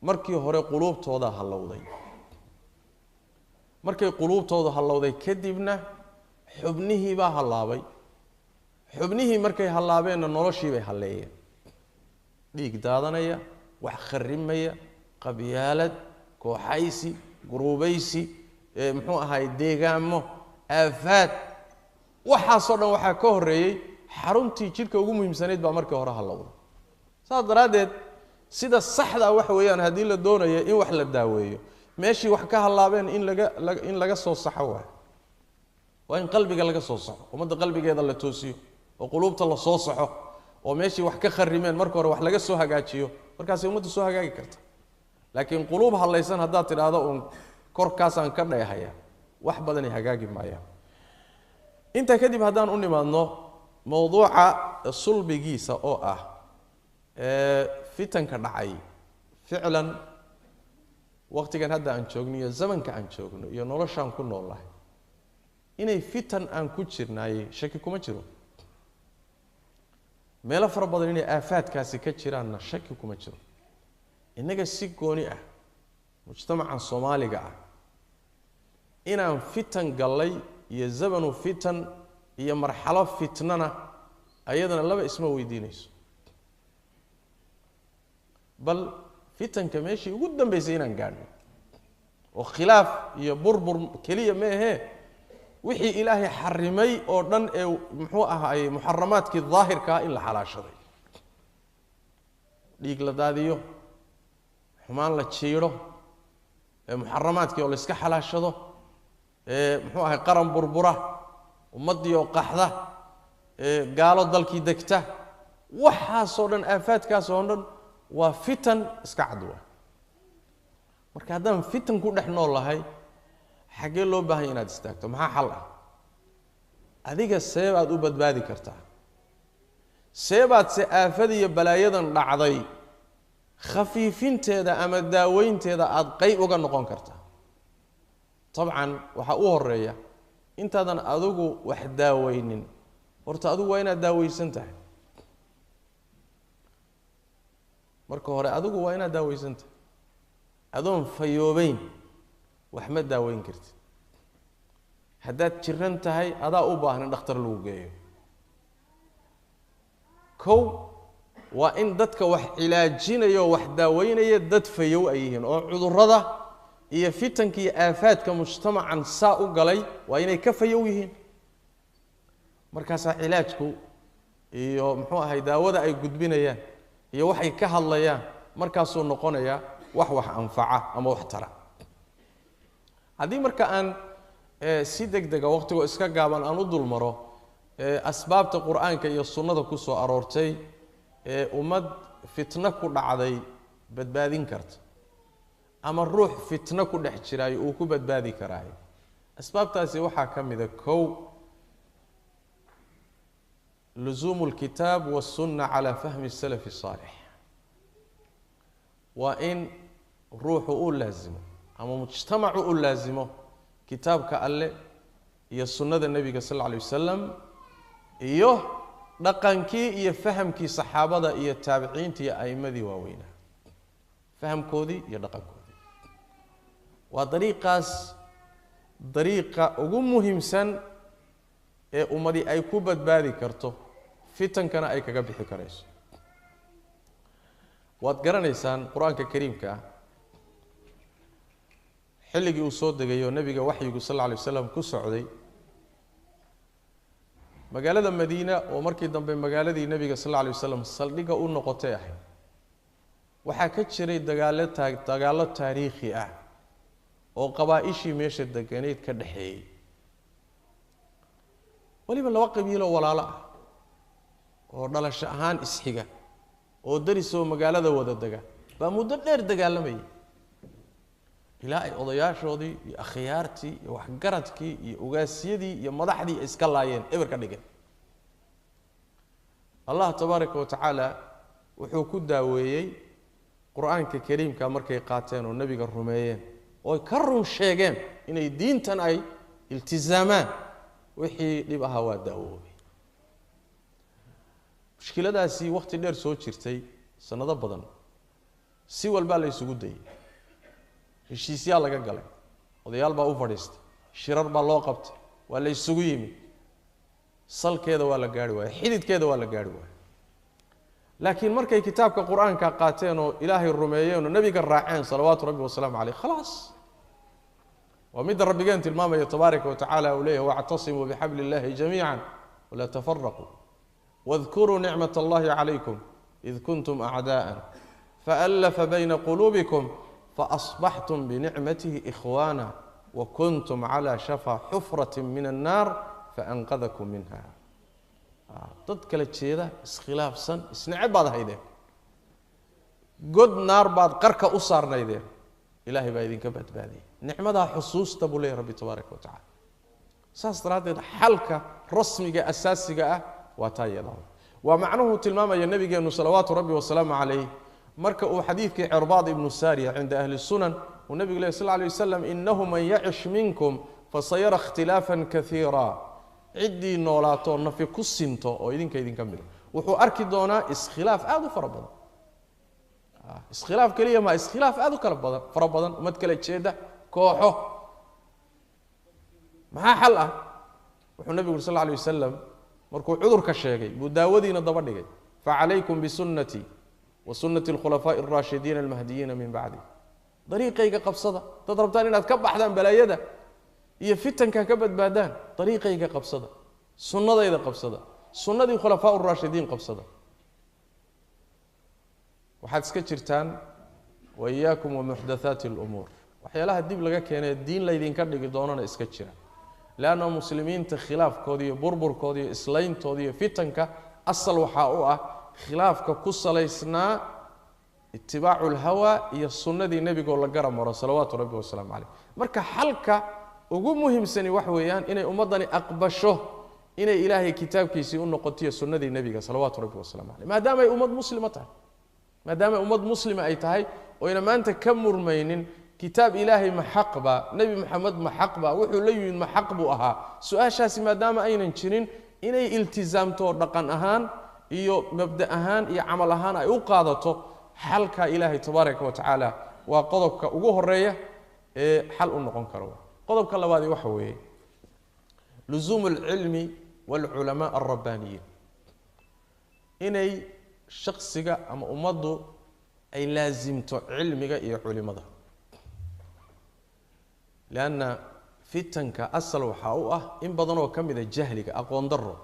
markii hore quluubtoodaa hallowday. Markay quluubtoodu hallowday kadibna xubnihiibaa hallaabay. Xubnihii markay hallaabeenna noloshiibay halleeyeen. Dhiig daadanaya, wax kharimaya, qabyaalad, kooxaysi, guruubaysi, muxuu ahaay, deegaamo, aafaad, waxaasoo dhan waxaa ka horreeyey xaruntii jidhka ugu muhiimsanayd baa markii hore hallowday. Saas daraaddeed sida saxdaa waxa weeyaan, haddii la doonayo in wax la daaweeyo, meeshii wax ka hallaabeen in laga soo saxo waayo. Waa in qalbiga laga soo saxo, ummadda qalbigeeda la toosiyo oo quluubta la soo saxo, oo meeshii wax ka kharimeen marka hore wax laga soo hagaajiyo. Markaasay ummaddu soo hagaagi karta. Laakiin quluub hallaysan haddaad tidhaahdo uun korkaasaan ka dheehaya, wax badanay hagaagi maayaan. Intaa kadib haddaan u nimaadno mowduuca sulbigiisa oo ah fitanka dhacay, ficlan waqtigan hadda aan joogno iyo zamanka aan joogno iyo noloshaan ku noolnahay inay fitan aan ku jirnaay shaki kuma jiro. Meelo fara badan inay aafaadkaasi ka jiraanna shaki kuma jiro. Innaga si gooni ah mujtamacan soomaaliga ah inaan fitan gallay iyo zamanu fitan iyo marxalo fitnana ayadana laba isma weydiinayso. Bal fitanka meeshii ugu dambaysay inaan gaadhno oo khilaaf iyo burbur keliya ma ahee, wixii ilaahay xarimay oo dhan ee muxuu ahaayey muxaramaadkii daahirkaa in la xalaashaday, dhiig la daadiyo, xumaan la jiidho, ee muxaramaadkii oo la iska xalaashado, ee muxuu ahay qaran burbura, ummaddii oo qaxda, ee gaalo dalkii degta, waxaasoo dhan aafaadkaas oo dhan waa fitan iska cad waa. Marka haddaan fitan ku dhex nool lahay, xaggee loo baahanya inaad istaagto? Maxaa xal ah? Adiga see baad u badbaadi kartaa? See baad se aafada iyo balaayadan dhacday khafiifinteeda ama daaweynteeda aada qayb uga noqon kartaa? Dabcan waxaa u horeeya, intaadan adigu wax daaweynin, horta adigu waa inaad daaweysan tahay. Marka hore adigu waa inaad daaweysan tahay. Adoon fayoobeyn wax ma daaweyn kartid. Haddaad jiran tahay, adaa u baahan in dhakhtar lagu geeyo. Kow, Waa in dadka wax cilaajinaya oo wax daaweynaya dad fayow ay yihiin, oo cudurrada iyo fitanka iyo aafaadka mujtamacan saa u galay waa inay ka fayow yihiin. Markaasaa cilaajku iyo muxuu ahay daawada ay gudbinayaan iyo waxay ka hadlayaan markaasuu noqonayaa wax wax anfaca ama wax tara. Haddii marka aan si deg dega waqtigoo iska gaaban aan u dul maro asbaabta Qur-aanka iyo sunnada ku soo aroortay ee ummad fitno ku dhacday badbaadin karta ama ruux fitno ku dhex jiraayo uu ku badbaadi karaayo, asbaabtaasi waxaa ka mida kow, luzuumu alkitaab waالsunna calaa fahmi salafi الsaalix. Waa in ruuxu uu laazimo ama mujtamacu u laazimo kitaabka alle iyo sunnada nebiga sal alla alay wasalam iyo dhaqankii iyo fahamkii saxaabada iyo taabiciinta iyo a'imadii waaweynaa, fahamkoodii iyo dhaqankoodii. Waa dariiqaas dariiqa ugu muhiimsan ee ummadi ay ku badbaadi karto, fitankana ay kaga bixi karayso. Waad garanaysaan Qur-aanka kariimka ah xilligii uu soo degayo nebiga waxyigu sal alla alay waslam ku socday magaalada Madiina, oo markii dambe magaaladii nebiga sal alla alay wasalam saldhigga u noqotay ahayd, waxaa ka jiray dagaallo dagaallo taariikhi ah oo qabaa-ishii meesha deganeyd ka dhexeeyey, weliba laba qabiiloo walaalo ah oo dhalasho ahaan isxiga oo darisoo magaalada wada dega baa muddo dheer dagaalamayay, ilaa ay odayaashoodii iyo akhyaartii iyo waxgaradkii iyo ugaasyadii iyo madaxdii ay iska laayeen, eber ka dhigeen. Allah tabaaraka wa tacaala wuxuu ku daaweeyey Qur-aanka kariimka markay qaateen oo nebiga rumeeyeen ooy ka run sheegeen inay diintan ay iltisaamaan, wixii dhib ahaa waa daawoobay. Mushkiladaasi wakhti dheer soo jirtay, sanado badan, si walbaa la isugu dayey, heshiisyaa laga galay, odayaal baa u fadhiistay, shirar baa loo qabtay, waa la isugu yimid, salkeeda waa la gaarhi waayey, xididkeeda waa la gaarhi waayey. Laakiin markay kitaabka Qur-aanka qaateen oo Ilaahay rumeeyeen oo nebiga raaceen salawaatu rabbi wasalaamu caleyh, khalaas, waa midda rabbigeen tilmaamaya tabaaraka wa tacaala uu leeyahy: wactasimuu bixabli illahi jamiica walaa tafaraquu wadkuruu nicmat allahi calaykum id kuntum acdaءa faallafa bayna quluubikum faasbaxtum binicmatihi ikhwaana wakuntum calى shafa xufrati min annaar faanqadakum minha. Dad kala jeeda, iskhilaafsan, isneceb baad haydeen, god naar baad qarka u saarnaydeen, Ilaahay baa idinka badbaadiyay. Nicmadaa xusuusta buu leeyahy Rabbi tabaaraka wa tacala. Saas daraaddeed xalka rasmiga asaasiga ah waa taa iyada. Waa macnuhu tilmaamaya nabigeenu salawaatu rabbi wasalaamu calayh marka uu xadiidkii Cirbaad ibnu Saariya cinda ahli sunan uu nebigu leh sal lay waslam: innahu man yacish minkum fasayara ikhtilaafan kaiira. Ciddii noolaato, nafi ku sinto oo idinka idinka mida, wuxuu arki doonaa iskhilaaf aada u fara badan. Iskhilaaf keliya maa, iskhilaaf aada u kala badan, fara badan, ummad kala jeeda, kooxo. Maxaa xal ah? Wuxuu nebigu uri sal lla alay wasalam, markuu cudurka sheegay buu daawadiina daba dhigay: facalaykum bisunnatii wa sunnati alkhulafaa'i alraashidiina almahdiyiina min bacdi. Dariiqayga qabsada dad rabtaan inaad ka baxdaan balaayada iyo fitanka, ka badbaadaan, dariiqayga qabsada, sunnadayda qabsada, sunnadii khulafaa raashidiin qabsada. Waxaad iska jirtaan wa iyaakum wa muxdathaati alumuur, waxyaalaha dib laga keenee diin laydinka dhigi doonana iska jira, leanna muslimiinta khilaafkooda iyo burburkooda iyo islayntooda iyo fitanka asal waxaa u ah khilaafka ku salaysnaa itibaacu lhawa iyo sunnadii nebigoo la garab maro salawaatu rabbi wasalaamu caleyh. Marka xalka ugu muhiimsani wax weeyaan inay ummaddani aqbasho inay Ilaahay kitaabkiisii u noqotiyo sunnadii nebiga salawaatu rabbi wasalaamu caleyh, maadaama ay ummad muslima tahay, maadaama ummad muslima ay tahay oyna maanta ka murmaynin kitaab Ilaahay ma xaqba, Nebi Maxamed ma xaqba, wuxuu la yimid ma xaq buu ahaa, su-aashaasi maadaama aynan jirin, inay iltisaamto dhaqan ahaan iyo mabda ahaan iyo camal ahaan ay u qaadato xalka Ilaahay tabaaraka wa tacaala waa qodobka ugu horeeya ee xal u noqon karo. Qodobka labaadi waxa weeye luzuumu alcilmi waalculamaa alrabbaaniyiin, inay shaksiga ama ummaddu ay laasimto cilmiga iyo culimada. Lianna fitanka asal waxaa u ah in badanoo ka mida jahliga, aqoon darro.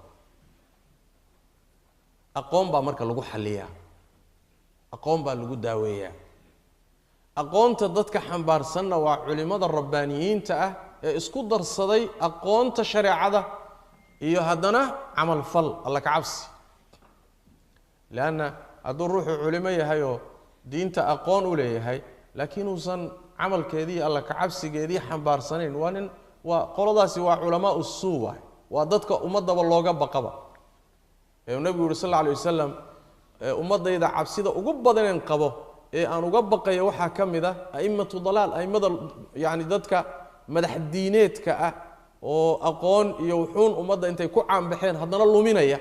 Aqoon baa marka lagu xalliyaa, aqoon baa lagu daaweeyaa. Aqoonta dadka xambaarsanna waa culimada rabbaaniyiinta ah ee isku darsaday aqoonta shareecada iyo haddana camalfal alla ka cabsi. Lianna hadduu ruuxu culimo yahayoo diinta aqoon u leeyahay laakiin uusan camalkeedii alla ka cabsigeedii xambaarsanayn, waa nin, waa qoladaasi waa culamaa usuu waay, waa dadka ummaddaba looga baqaba. Ee nabigu yuri sal alla alay wasalam, ummaddayda cabsida ugu badaneen qabo ee aan uga baqayo waxaa ka mid ah a'immatu dalaal, a'immada yacni dadka madax diineedka ah oo aqoon iyo wuxuun ummadda intay ku caanbaxeen haddana luminaya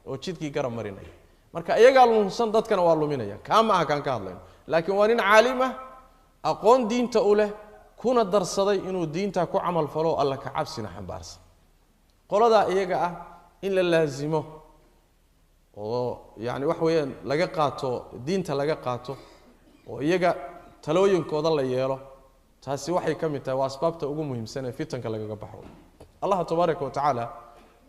oo jidkii garab marinaya. Marka iyagaa lunsan, dadkana waa luminaya. Kaa ma aha kaan ka hadlayno, laakiin waa nin caalim ah, aqoon diinta u leh, kuna darsaday inuu diinta ku camal falo, alla ka cabsina xambaarsan. Qoladaa iyaga ah in la laasimo oo yacni wax weeyaan laga qaato diinta, laga qaato oo iyaga talooyinkooda la yeelo, taasi waxay ka mid tahay waa asbaabta ugu muhiimsan ee fitanka lagaga baxo. Allah tabaaraka wa tacaala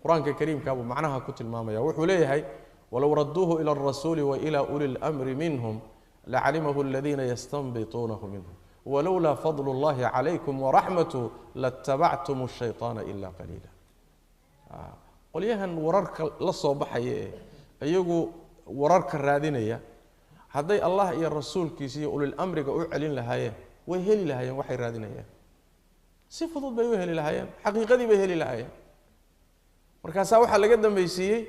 qur-aanka kariimka buu macnaha ku tilmaamaya, wuxuu leeyahay: walow radduuhu ila alrasuuli wa ila uli اlamri minhum lacalimahu aladiina yastanbituunahu minhum walowlaa fadlu اllahi calaykum waraxmatuh latabactum الshayطaana ila qaliila. Qolyahan wararka la soo baxaya ee iyagu wararka raadinaya, hadday Allah iyo rasuulkiisa iyo ulilamriga u celin lahaayeen, way heli lahaayeen waxay raadinayaan, si fudud bay u heli lahaayeen, xaqiiqadii bay heli lahaayeen. Markaasaa waxaa laga dambaysiiyey,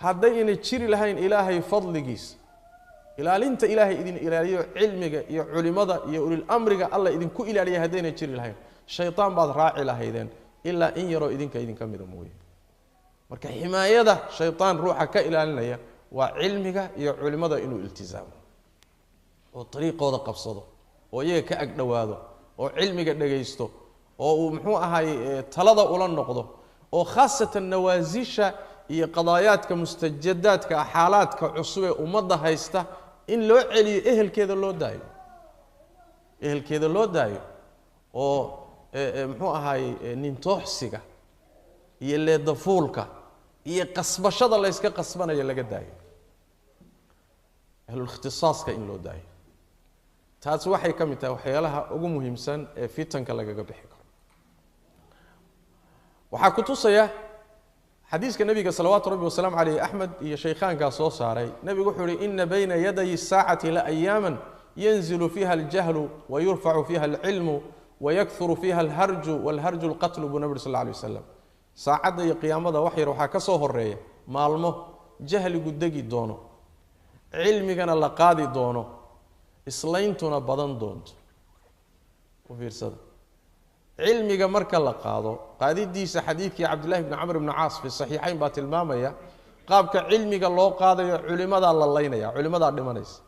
haddayna jiri lahayn Ilaahay fadligiisa, ilaalinta Ilaahay idin ilaaliyo, cilmiga iyo culimada iyo ulilamriga Alla idinku ilaaliya, haddayna jiri lahayn, shaytaan baad raaci lahaydeen ilaa in yaroo idinka idinka mida mooye. Marka ximaayada shaytaan ruuxa ka ilaalinaya waa cilmiga iyo culimada inuu iltizaamo oo dariiqooda qabsado oo iyaga ka ag dhowaado oo cilmiga dhagaysto oo uu muxuu ahaay talada ula noqdo, oo khaasatan nawaasisha iyo qadaayaadka mustajadaadka ah, xaalaadka cusub ee ummadda haysta, in loo celiyo ehelkeeda, loo daayo ehelkeeda, loo daayo oo muxuu ahaay nintooxsiga iyo leedafuulka iyo qasbashada layska qasbanayo laga daayo, ahlulikhtisaaska in loo daayo. Taasi waxay ka mid tahay waxyaalaha ugu muhiimsan ee fitanka lagaga bixi karo. Waxaa ku tusaya xadiiska nabiga salawaatu rabbi wasalaamu caleyh, Axmed iyo shaykhaankaa soo saaray. Nebigu wuxuu uhi: ina bayna yaday الsaacati la ayaama yanzilu fiiha aljahlu wayurfacu fiiha alcilmu wayakuru fiiha alharju walharju lqatlu, buu nabi uri sal lla alay wasalam. Saacadda iyo qiyaamada wax yar waxaa ka soo horeeya maalmo jahligu degi doono, cilmigana la qaadi doono, islayntuna badan doonto. U fiirsada, cilmiga marka la qaado, qaadidiisa xadiidkii Cabdillahi bni Camr bni Caas fi saxiixayn baa tilmaamaya qaabka cilmiga loo qaadayo. Culimadaa la laynaya, culimadaa dhimanaysa,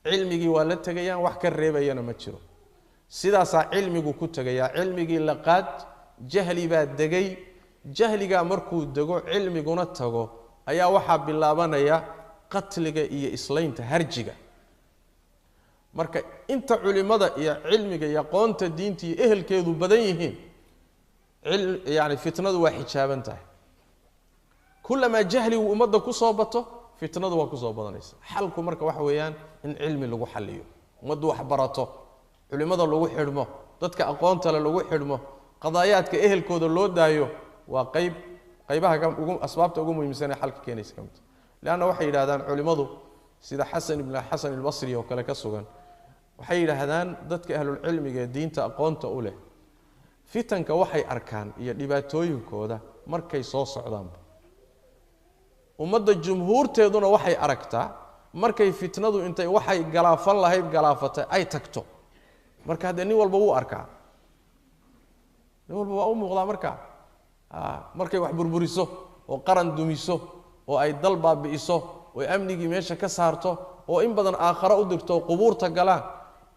cilmigii waa la tegayaan, wax ka reebayana ma jiro. Sidaasaa cilmigu ku tegayaa. Cilmigii la qaad, jahli baa degay. Jahligaa markuu dego, cilmiguna tago, ayaa waxaa bilaabanaya qatliga iyo islaynta, harjiga. Marka inta culimada iyo cilmiga iyo aqoonta diinta iyo ehelkeedu badan yihiin, yani fitnadu waa xijaaban tahay. Kulamaa jahligu ummadda kusoo bato, fitnadu waa kusoo badanaysa. Xalku marka waxa weeyaan in cilmi lagu xaliyo, ummaddu wax barato, culimada lagu xidhmo, dadka aqoonta le lagu xidhmo, qadaayaadka ehelkooda loo daayo. Waa qayb qaybaha ugu asbaabta ugu muhiimsan ee xalka keenaysa ka mid. Leanna waxay yidhahdaan culimmadu, sida Xasan ibn Xasan Albasri oo kale ka sugan, waxay yidhaahdaan dadka ahlulcilmiga ee diinta aqoonta u leh fitanka waxay arkaan iyo dhibaatooyinkooda markay soo socdaanba. Ummadda jumhuurteeduna waxay aragtaa markay fitnadu intay waxay galaafan lahayd galaafatay ay tagto. Marka haddee nin walba wuu arkaa, nin walba waa u muuqdaa. Markaa markay wax burburiso oo qaran dumiso oo ay dal baabi'iso oo amnigii meesha ka saarto oo in badan aakharo u dirto oo qubuurta galaan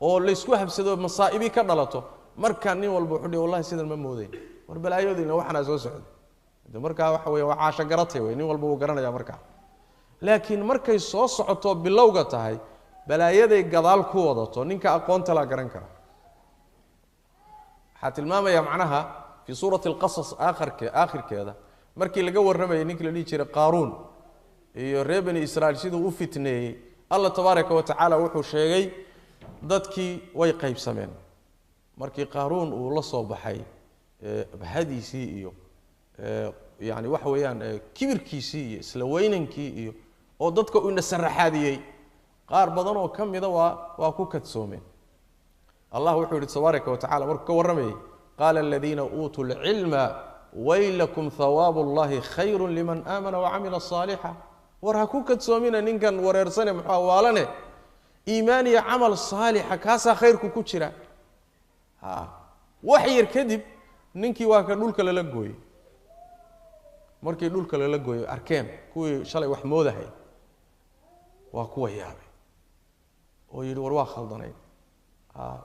oo laysku habsado, masaa'ibi ka dhalato, markaa nin walba wuxuu dhihi: wallahi sidan ma moodayn, war balaayoodiina waxanaa soo socday. De markaa waxa weya waa caasho garatay wey, nin walba wuu garanaya markaa. Laakiin markay soo socoto bilowga tahay, balaayaday gadaal ku wadato ninka aqoonta la garan kara. Waxaa tilmaamaya macnaha fii suurati alqasas aakhirkeeda markii laga warramayay ninkii la dhihi jiray Qaaruun iyo reer bani Israa'iil siduu u fitneeyey, Allah tabaaraka wa tacaala wuxuu sheegay dadkii way qaybsameen. Markii Qaaruun uu la soo baxay bahadiisii iyo yani waxa weeyaan kibirkiisii iyo isla weynankii iyo oo dadka uu nasaraxaadiyey, qaar badan oo ka mida waa ku kadsoomeen. Allah wuxuu yidhi tabaaraka wa tacala markuu ka warramayay, qaala aladiina uutuu lcilma waylakum hawaabu allahi khayru liman aamana wacamila saalixa. War ha ku kadsoomina ninkan wareersane muxuu waalane, iimaan iyo camal saalixa kaasaa khayrku ku jira. Wax yar kadib ninkii waa ka dhulka lala gooyey. Markii dhulka lala gooyey arkeen kuwii shalay wax moodahay, waa kuwa yaabay oo yidhi war waa khaldanayn.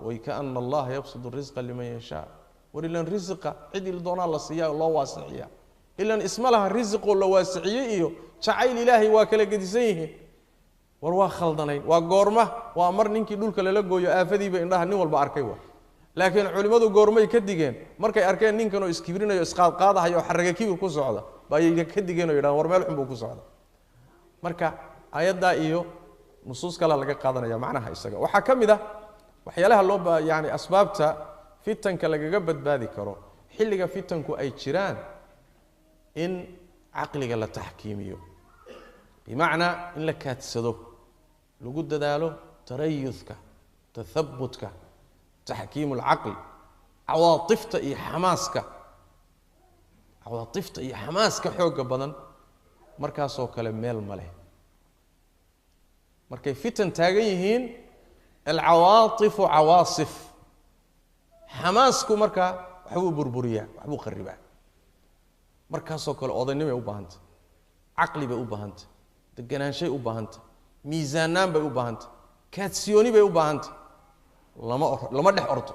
Waykaana allaha yabsudu risqa liman yashaa. War ilan risiqa cid il doonaa la siiyaa oo loo waasiciyaa, ilan isma laha risiqoo la waasiciyey iyo jacayl ilaahay waa kala gedisan yihiin. War waa khaldanayn. Waa goorma? Waa mar ninkii dhulka lala gooyo aafadiiba indhaha nin walba arkay wa. Laakiin culimmadu goormay ka digeen? Markay arkeen ninkan oo iskibrinayo, isqaadqaadahayo oo xaraga kibir ku socda, bayay ka digeen oo yidhahan war meel xun buu ku socda. Marka ayaddaa iyo nusuus kalea laga qaadanaya macnaha isaga. Waxaa ka mid ah waxyaalaha loo yani asbaabta fitanka lagaga badbaadi karo xilliga fitanku ay jiraan, in caqliga la taxkiimiyo, bimacnaa in la kaadsado, lagu dadaalo tarayudka, tathabutka, taxkiimu alcaql, cawaatifta iyo xamaaska, cawaatifta iyo xamaaska xoogga badan markaasoo kale meel ma leh. Markay fitan taagan yihiin alcawaatifu cawaasif, xamaasku markaa waxbuu burburiyaa, waxbuu kharibaa. Markaasoo kale odaynimay u baahantay, caqli bay u baahantay, deganaanshay u baahantay, miisaanaan bay u baahantay, kaadsiyooni bay u baahantay. Lama dhex ordo,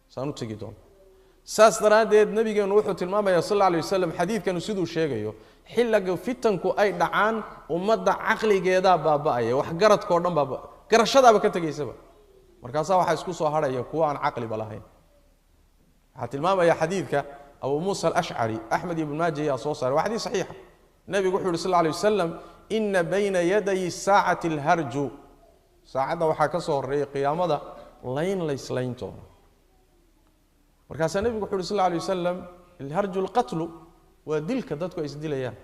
saan u tegi doono. Saas daraaddeed nabigeennu wuxuu tilmaamayaa sal alla alay wasalam xadiidkanu siduu sheegayo, xilliga fitanku ay dhacaan ummadda caqligeedaa baaba'aya, waxgaradkao dhan baaba, garashadaaba ka tegaysaba. Markaasaa waxaa isku soo hadhaya kuwa aan caqliba lahayn. Waxaa tilmaamaya xadiidka Abu Muusa alashcari, Axmed ibn Maaja ayaa soo saaray, waa xadiis saxiixa. Nebigu wuxuu yidhi sal alla alay wasalam, ina bayna yaday saacati alharju, saacadda waxaa ka soo horreeyay qiyaamada layn layslayn doono. Markaasaa nebigu wuxu uhi sal alla alay wasalam, alharju alqatlu, waa dilka dadku ay isdilayaan.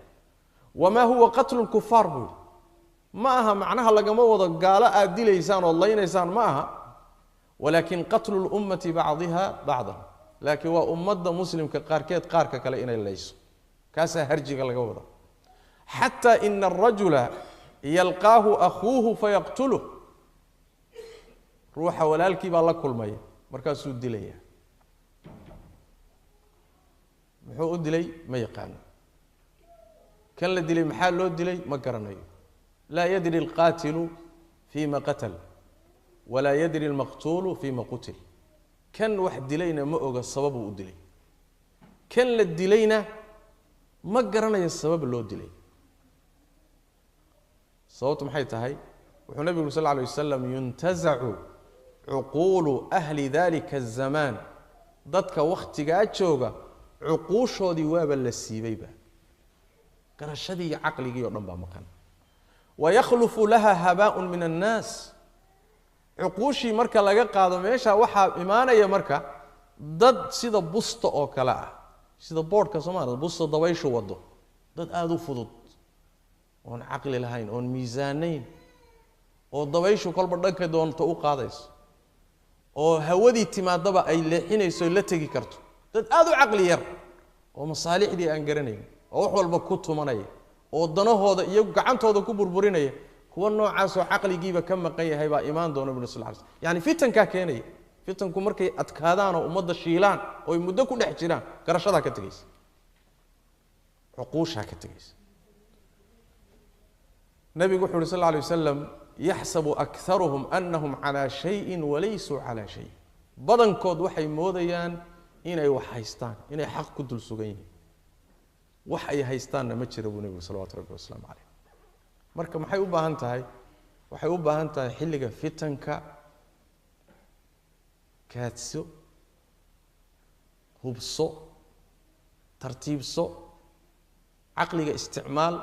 Wamaa huwa qatlu lkufaar buu yidhi, ma aha macnaha lagama wado gaalo aad dilaysaan ood laynaysaan ma aha, walaakin qatlu lummati bacdiha bacdan, laakiin waa ummadda muslimka qaarkeed qaarka kale inay layso, kaasaa harjiga laga wada. Xataa ina arajula yalqaahu akhuuhu fayaqtuluh, ruuxa walaalkii baa la kulmaya markaasuu dilaya. Muxuu u dilay ma yaqaano, kan la dilay maxaa loo dilay ma garanayo. Laa yadri alqaatilu fiima qatal walaa yadri almaqtuulu fiima qutil. Kan wax dilayna ma oga sababuu u dilay, kan la dilayna ma garanayo sabab loo dilay. Sababtu maxay tahay? Wuxuu nabigu uri sal lla alay wasalam, yuntazacu cuquulu ahli dalika azamaan, dadka wakhtigaa jooga cuquushoodii waaba la siibayba, garashadii iyo caqligii oo dhan baa maqan. Wayakhlufu laha habaaءun min annaas, cuquushii marka laga qaado meesha waxaa imaanaya marka dad sida busta oo kale ah, sida boodhka soomaalia busta dabayshu wado, dad aada u fudud oon caqli lahayn, oon miisaanayn, oo dabayshu kolba dhanka doonto u qaadayso, oo hawadii timaadaba ay leexinayso la tegi karto, dad aada u caqli yar oo masaalixdii aan garanayn, oo wax walba ku tumanaya, oo danahooda iyo gacantooda ku burburinaya, kuwa noocaasoo caqligiiba ka maqan yahay baa imaan doona bui sal ly sl. Yani fitankaa keenaya. Fitanku markay adkaadaan oo ummadda shiilaan oo ay muddo ku dhex jiraan, garashadaa ka tegaysa, cuquushaa ka tegaysa. Nabigu wuxu uhi sal alla alay wasalam, yaxsabu akharuhum anahum calaa shayin walaysuu calaa shay. Badankood waxay moodayaan inay wax haystaan, inay xaq ku dul sugan yihiin, wax ay haystaanna ma jira buu nebigu salawatu rabbi wasalaamu caleyh. Marka maxay u baahan tahay? Waxay u baahan tahay xilliga fitanka kaadso, hubso, tartiibso, caqliga isticmaal,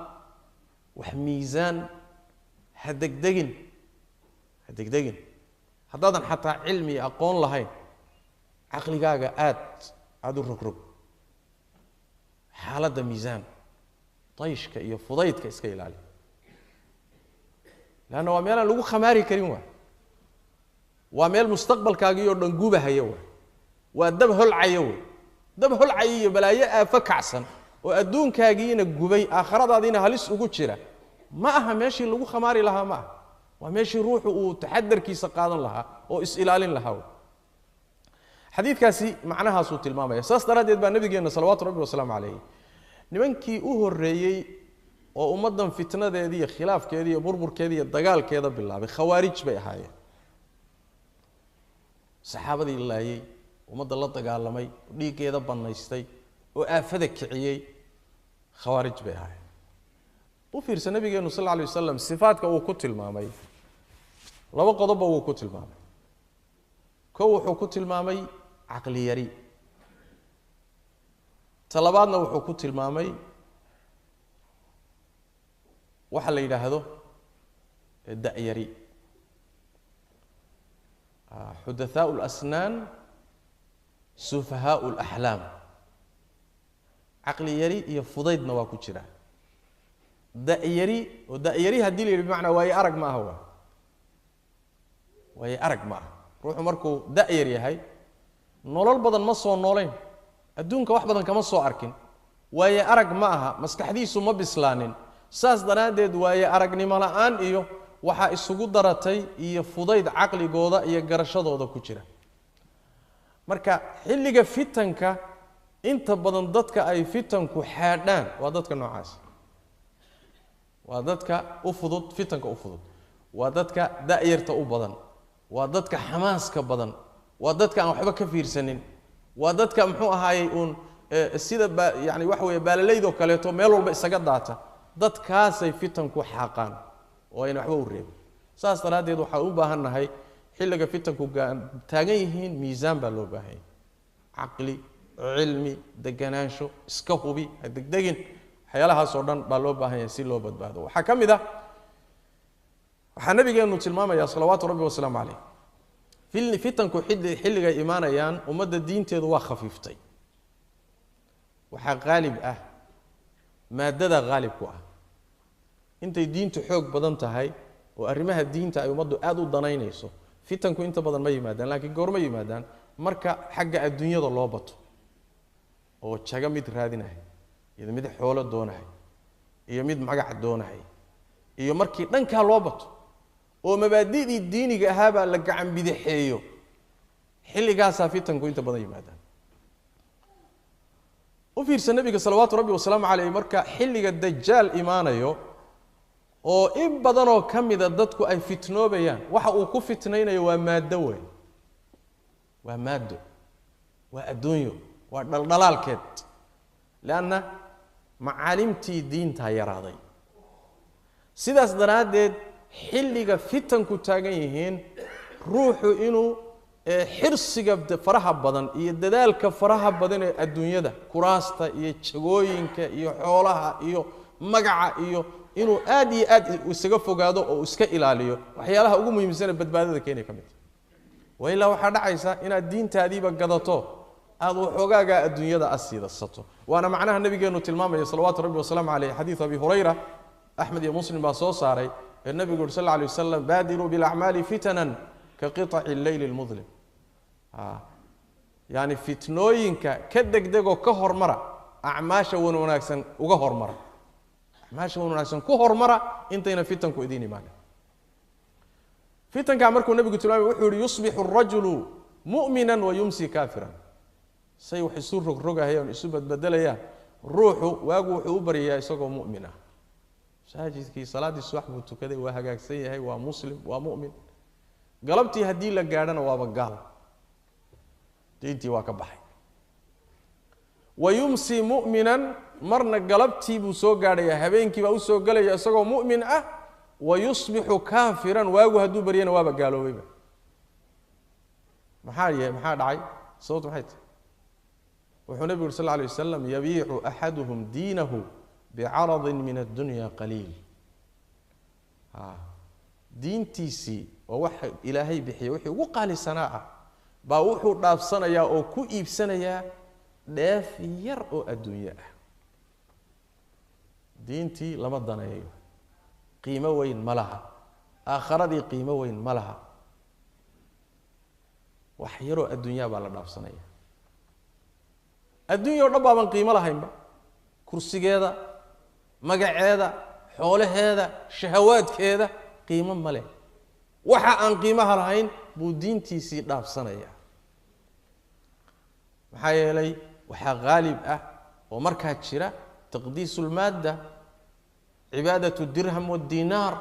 wax miisaan, ha degdegin, ha degdegin. Haddaadan xataa cilmi iyo aqoon lahayn, caqligaaga aad aada u rogrog, xaaladda miisaan, dayshka iyo fudaydka iska ilaali, leanna waa meel aan lagu khamaari karin waay, waa meel mustaqbalkaagii oo dhan gubahaya waay, waa dab holcaya wey, dab holcaya iyo balaayo aafo kacsan oo adduunkaagiina gubay, aakhiradaadiina halis ugu jira. Ma aha meeshii lagu khamaari lahaa, ma aha, waa meeshii ruuxu uu taxadarkiisa qaadan lahaa oo is-ilaalin lahaa wey. Xadiidkaasi macnahaasuu tilmaamaya. Saas daraaddeed baa nabigeenna salawaatu rabbi wasalaamu calayh nimankii u horreeyey oo ummaddan fitnadeedii iyo khilaafkeedii iyo burburkeedii iyo dagaalkeeda bilaabay khawaarij bay ahaayeen. Saxaabadii laayey, ummadda la dagaalamay, dhiiggeeda bannaystay oo aafada kiciyey khawaarij bay ahaayeen. U fiirsa nabigeenu sal alla alay wasalam sifaadka uu ku tilmaamay, laba qodobba wuu ku tilmaamay. Kow, wuxuu ku tilmaamay caqli yari. Ta labaadna wuxuu ku tilmaamay waxa la yidhaahdo da-yari, xudathaau lasnaan sufahaau laxlaam. Caqli yari iyo fudaydna waa ku jira, da-yari oo da-yari haddii la yidhi bimacnaa waaye arag ma aha, waa waaye arag ma aha. Ruuxu markuu da-yar yahay nolol badan ma soo noolayn, adduunka wax badan kama soo arkin, waaye arag ma aha, maskaxdiisu ma bislaanin. Saas daraaddeed waaye aragnimo la-aan iyo waxaa isugu daratay iyo fudayd caqligooda iyo garashadooda ku jira. Marka xilliga fitanka inta badan dadka ay fitanku xaadhaan waa dadka noocaas, waa dadka u fudud fitanka u fudud, waa dadka da-yarta u badan, waa dadka xamaaska badan, waa dadka aan waxba ka fiirsanin, waa dadka muxuu ahaayey uun sida ba yani waxa weeye baalalaydoo kaleeto meel walba isaga daata. Dadkaasay fitanku xaaqaan oo ayna waxba u reebin. Saas daraaddeed waxaan u baahan nahay xilliga fitanku taagan yihiin miisaan baa loo baahan yahay, caqli, cilmi, deganaansho, iska hubi, ha degdegin, waxyaalahaas oo dhan baa loo baahan yahay si loo badbaado. Waxaa ka mid ah waxaa nabigeenu tilmaamayaa salawaatu rabbi wasalaamu caleyh, fitanku xilligay imaanayaan ummadda diinteedu waa khafiiftay, waxaa qaalib ah maadada qaalib ku ah. Intay diintu xoog badan tahay oo arrimaha diinta ay ummaddu aada u danaynayso, fitanku inta badan ma yimaadaan. Laakiin goorma yimaadaan? Marka xagga adduunyada loo bato oo jago mid raadinahay iyo mid xoolo doonahay iyo mid magac doonahay, iyo markii dhankaa loo bato oo mabaadi'dii diiniga ahaabaa la gacan bidixeeyo, xilligaasaa fitanku inta badan yimaadaan. U fiirsa nabiga salawaatu rabbi wasalaamu caleyh marka xilliga dajaal imaanayo oo in badanoo ka mida dadku ay fitnoobayaan, waxa uu ku fitnaynayo waa maaddo wey, waa maaddo, waa adduunyo, waa dhaldhalaalkeed, leanna macaalimtii diintaa yaraaday. Sidaas daraaddeed xilliga fitanku taagan yihiin ruuxu inuu xirsiga faraha badan iyo dadaalka faraha badan ee adduunyada, kuraasta iyo jagooyinka iyo xoolaha iyo magaca iyo inuu aad iyo aad isaga fogaado oo iska ilaaliyo waxyaalaha ugu muhiimsan ee badbaadada keenaya ka mid. Wa ilaa waxaa dhacaysa inaad diintaadiiba gadato, aada waxoogaagaa adduunyada asiidasato. Waana macnaha nabigeenu tilmaamaya salawaatu rabbi wasalaamu caleyh, xadiid abi hurayra, Axmed iyo Muslim baa soo saaray, ee nabigu uri sal alla alay wasalam: baadiruu bilacmaali fitanan ka qiطaci lleyli lmudlim. Yani fitnooyinka ka degdegoo ka hormara, acmaasha wan wanaagsan uga hormara, acmaasha wan wanaagsan ku hormara intayna fitanku idiin imaanin. Fitankaa markuu nabigu tilmaamay wuxuu yihi: yusbixu arajulu mu'mina wa yumsi kaafiran. Say wax isu rogrogahayaan, isu badbedelayaan, ruuxu waagu wuxuu u baryayaa isagoo mu'min ah, masaajidkii salaaddii subax buu tukaday, waa hagaagsan yahay, waa muslim, waa mu'min. Galabtii haddii la gaadhana waaba gaal, diintii waa ka baxay. Wa yumsi mu'minan, marna galabtii buu soo gaadhayaa, habeenkii baa usoo gelaya isagoo mu'min ah. Wa yusbixu kaafiran, waagu hadduu baryana waaba gaaloobayba. Maxaa yahay? Maxaa dhacay? Sababtu maxay tahay? Wuxuu nabigu yuri sal lla alay wasalam: yabiicu axaduhum diinahu bicaradin min addunya qaliil. Diintiisii oo waxa Ilaahay bixiyay wixii ugu qaalisanaa ah baa wuxuu dhaafsanayaa oo ku iibsanayaa dheef yar oo adduunye ah. Diintii lama daneeyo, qiimo weyn ma laha, aakharadii qiimo weyn ma laha, wax yaroo adduunyaa baa la dhaafsanaya. Adduunya o dhan baaban qiimo lahaynba, kursigeeda, magaceeda, xoolaheeda, shahawaadkeeda qiimo ma leh. Waxa aan qiimaha lahayn buu diintiisii dhaafsanayaa. Maxaa yeelay waxaa haalib ah oo markaa jira taqdiisu lmaadda, cibaadatu dirham waddinaar,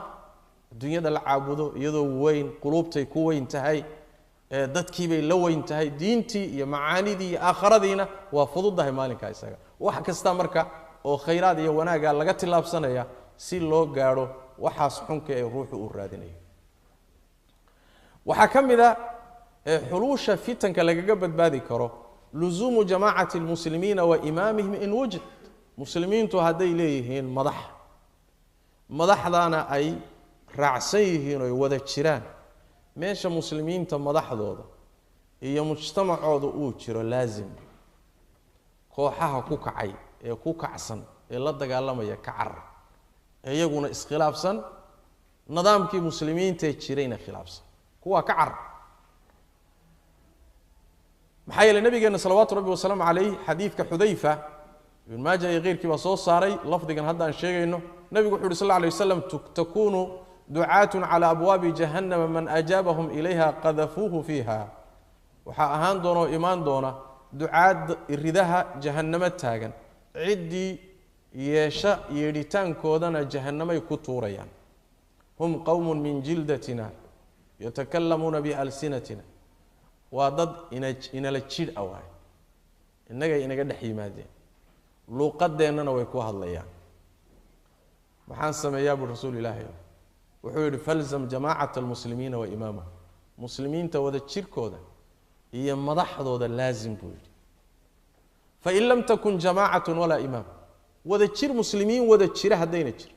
adduunyada la caabudo iyadoo weyn, quluubtay ku weyn tahay, dadkiibay la weyn tahay, diintii iyo macaanidii iyo aakharadiina waa fududahay maalinkaa isaga. Wax kasta marka oo khayraad iyo wanaaga laga tillaabsanaya si loo gaadho waxaas xunka ee ruuxu uu raadinayo. Waxaa ka mid a xuluusha fitanka lagaga badbaadi karo luzuumu jamaacati almuslimiina wa imaamihim in wujid. Muslimiintu hadday leeyihiin madax, madaxdaana ay raacsan yihiin oy wada jiraan, meesha muslimiinta madaxdooda iyo mujtamacooda uu jiro laazim kooxaha ku kacay ee ku kacsan ee la dagaalamaya ka carar, iyaguna iskhilaafsan, nidaamkii muslimiintae jirayna khilaafsan, kuwaa ka carar. Maxaa yeeley nabigeena salawaatu rabbi wasalaamu calayh xadiidka Xudayfa, Ibn Maaja iyo keyrkii baa soo saaray lafdigan hadda aan sheegayno, nabigu wuxu uhi sal lla alay waslam: takunu ducaatun cala abwaabi jahannama, man ajaabahum ilayha qadafuuhu fiiha. Waxaa ahaan doona oo imaan doona ducaad ridaha jahannamo taagan, ciddii yeesha yeedhitaankoodana jahannamay ku tuurayaan. Hum qowmun min jildatina yatakalamuuna bialsinatina, waa dad inala jidh a waay, innagay inaga dhex yimaadeen, luuqadeennana way ku hadlayaan. Maxaan sameeyaa bui rasuul ilaahi? Wuxuu yidhi: falzam jamaacata almuslimiina wa imaamahum, muslimiinta wada jirkooda iyo madaxdooda laazim buu yidhi. Fain lam takun jamaacatun walaa imaam, wada jir muslimiin wada jira haddayna jir,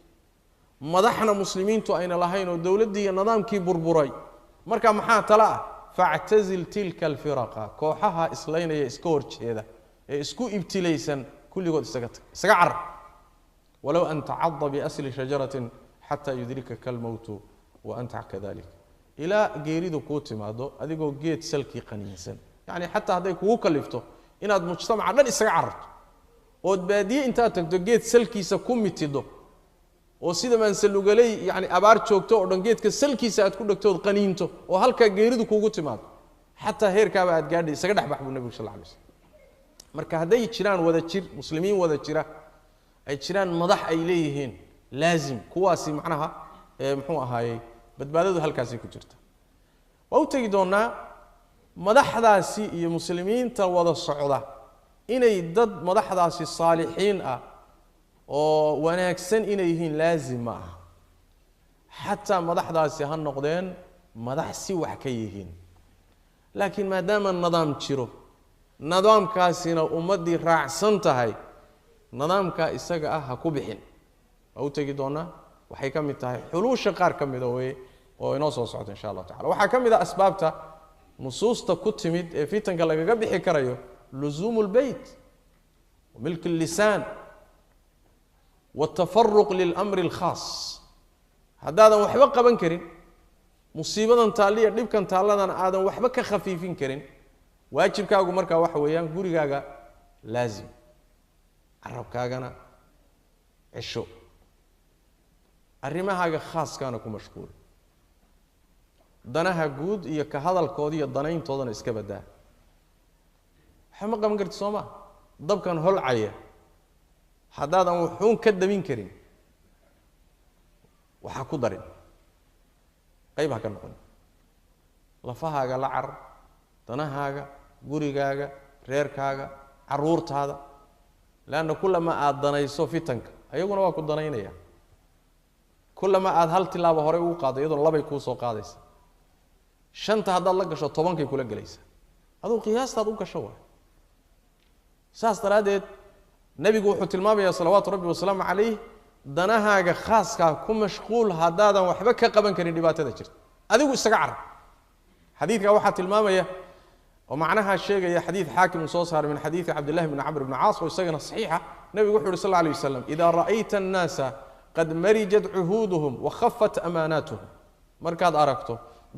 madaxna muslimiintu ayna lahayn oo dowladdii iyo nidaamkii burburay, marka maxaa tala ah? Factazil tilka alfiraqa, kooxaha islaynaya, iska horjeeda ee isku ibtilaysan kulligood isaga tag, isaga carar, walow an tacada biasli shajaratin xataa yudrikaka almowtu wa anta kadalik, ilaa geeridu kuu timaado adigoo geed salkii qaniinsan. Yacni xataa hadday kugu kalifto inaad mujtamaca dhan isaga cararto ood baadiye intaad tagto geed salkiisa ku mitido, oo sida maansalugaley yani abaar joogto oo dhan geedka salkiisa aad ku dhegto ood qaniinto oo halkaa geeridu kugu timaado, xataa heerkaaba aad gaadhay, isaga dhexbax buu nebigu sal lla alay slam. Marka hadday jiraan wada jir muslimiin wada jira, ay jiraan madax ay leeyihiin, laazim kuwaasi macnaha muxuu ahaayey, badbaadadu halkaasay ku jirta. Waa u tegi doonaa madaxdaasi iyo muslimiinta wada socda inay dad madaxdaasi saalixiin ah oo wanaagsan inay yihiin laazim ma aha. Xataa madaxdaasi ha noqdeen madax si wax ka yihiin, laakiin maadaama nidaam jiro, nidaamkaasina ummaddii raacsan tahay, nidaamkaa isaga ah ha ku bixin. Waa u tegi doonaa, waxay ka mid tahay xuluusha qaar ka mida weye oo inoo soo socto insha allahu tacala. Waxaa ka mid ah asbaabta nusuusta ku timid ee fitanka lagaga bixi karayo luzuumu lbeyt wa milk allisaan watafaruq lilamri alkhaas. Haddaadan waxba qaban karin, musiibadan taalliya dhibkan taalladan aadan waxba ka khafiifin karin, waajibkaagu markaa waxa weeyaan gurigaaga laazim, carabkaagana cesho, arrimahaaga khaaskaana ku mashquul, danaha guud iyo ka hadalkooda iyo danayntoodana iska badaa. Waxba ma qaban karti soo maa, dabkan holcaya haddaadan wuxuun ka dabin karin, waxaa ku darin, qayb ha ka noqon, lafahaaga la carar, danahaaga, gurigaaga, reerkaaga, carruurtaada. Leanna kullama aada danayso fitanka, ayaguna waa ku danaynaya. Kullama aad hal tilaabo horey ugu qaado, iyadoona labay kuu soo qaadaysa. Shanta haddaad la gasho, tobankay kula gelaysaa. Aduu qiyaastaad u gasho waay. Saas daraaddeed nebigu wuxuu tilmaamayaa salawaatu rabbi wasalaamu calayh, danahaaga khaaskaa ku mashquul haddaadan waxba ka qaban karin dhibaatada jirta, adigu isaga carab. Xadiidkaa waxaa tilmaamaya oo macnaha sheegaya xadiid Xaakim uu soo saaray min xadiidi Cabdillahi bni Camr bni Caas, oo isagana saxiixa. Nebigu wuxu uhi sal alla alay wasalam: "Idaa ra'ayta annaasa qad marijat cuhuuduhum wa khafat amaanaatuhum." Markaad aragto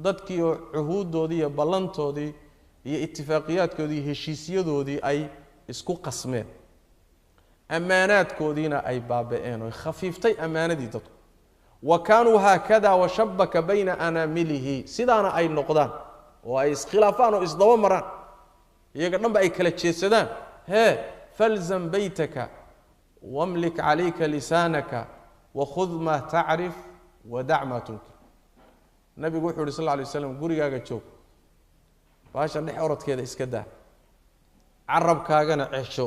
dadkii oo cuhuuddoodii iyo ballantoodii iyo itifaaqiyaadkoodii iyo heshiisyadoodii ay isku qasmeen, ammaanaadkoodiina ay baaba'een oy khafiiftay ammaanadii dadku, "wa kaanuu haakada washabaka bayna anaamilihi," sidaana ay noqdaan oo ay iskhilaafaan oo isdaba maraan, iyaga dhanba ay kala jeedsadaan, hee, "falzam baytaka wamlik calayka lisaanaka wakhud maa tacrif wadac maa tunkir." Nabigu wuxuu uhi sal alla alay waslam: gurigaaga joog, baasha dhex orodkeeda iska daa, carabkaagana cesho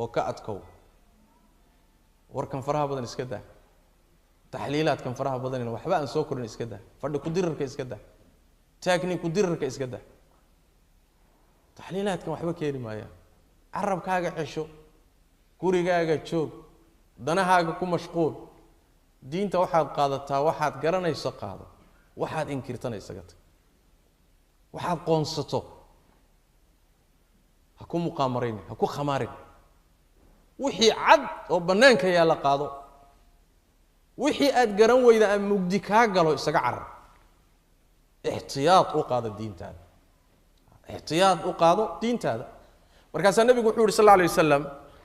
oo ka adkow, warkan faraha badan iska daa, taxliilaadkan faraha badanina waxba aan soo korin iska daa, fadhi ku-dirirka iska daa, taagni ku-dirirka iska daa, taxliilaadkan waxba keeni maayaan. Carabkaaga cesho, gurigaaga joog, danahaaga ku mashquul. Diinta waxaad qaadataa waxaad garanayso qaado, waxaad inkirtana isaga tag, waxaad qoonsato ha ku muqaamaraynin, ha ku khamaarin. Wixii cad oo bannaanka yaalla qaado, wixii aad garan weyda ama mugdi kaa galo isaga carar. Ixtiyaad u qaado diintaada, ixtiyaad u qaado diintaada. Markaasaa nebigu wuxuu yidhi sal alla alay wasalam: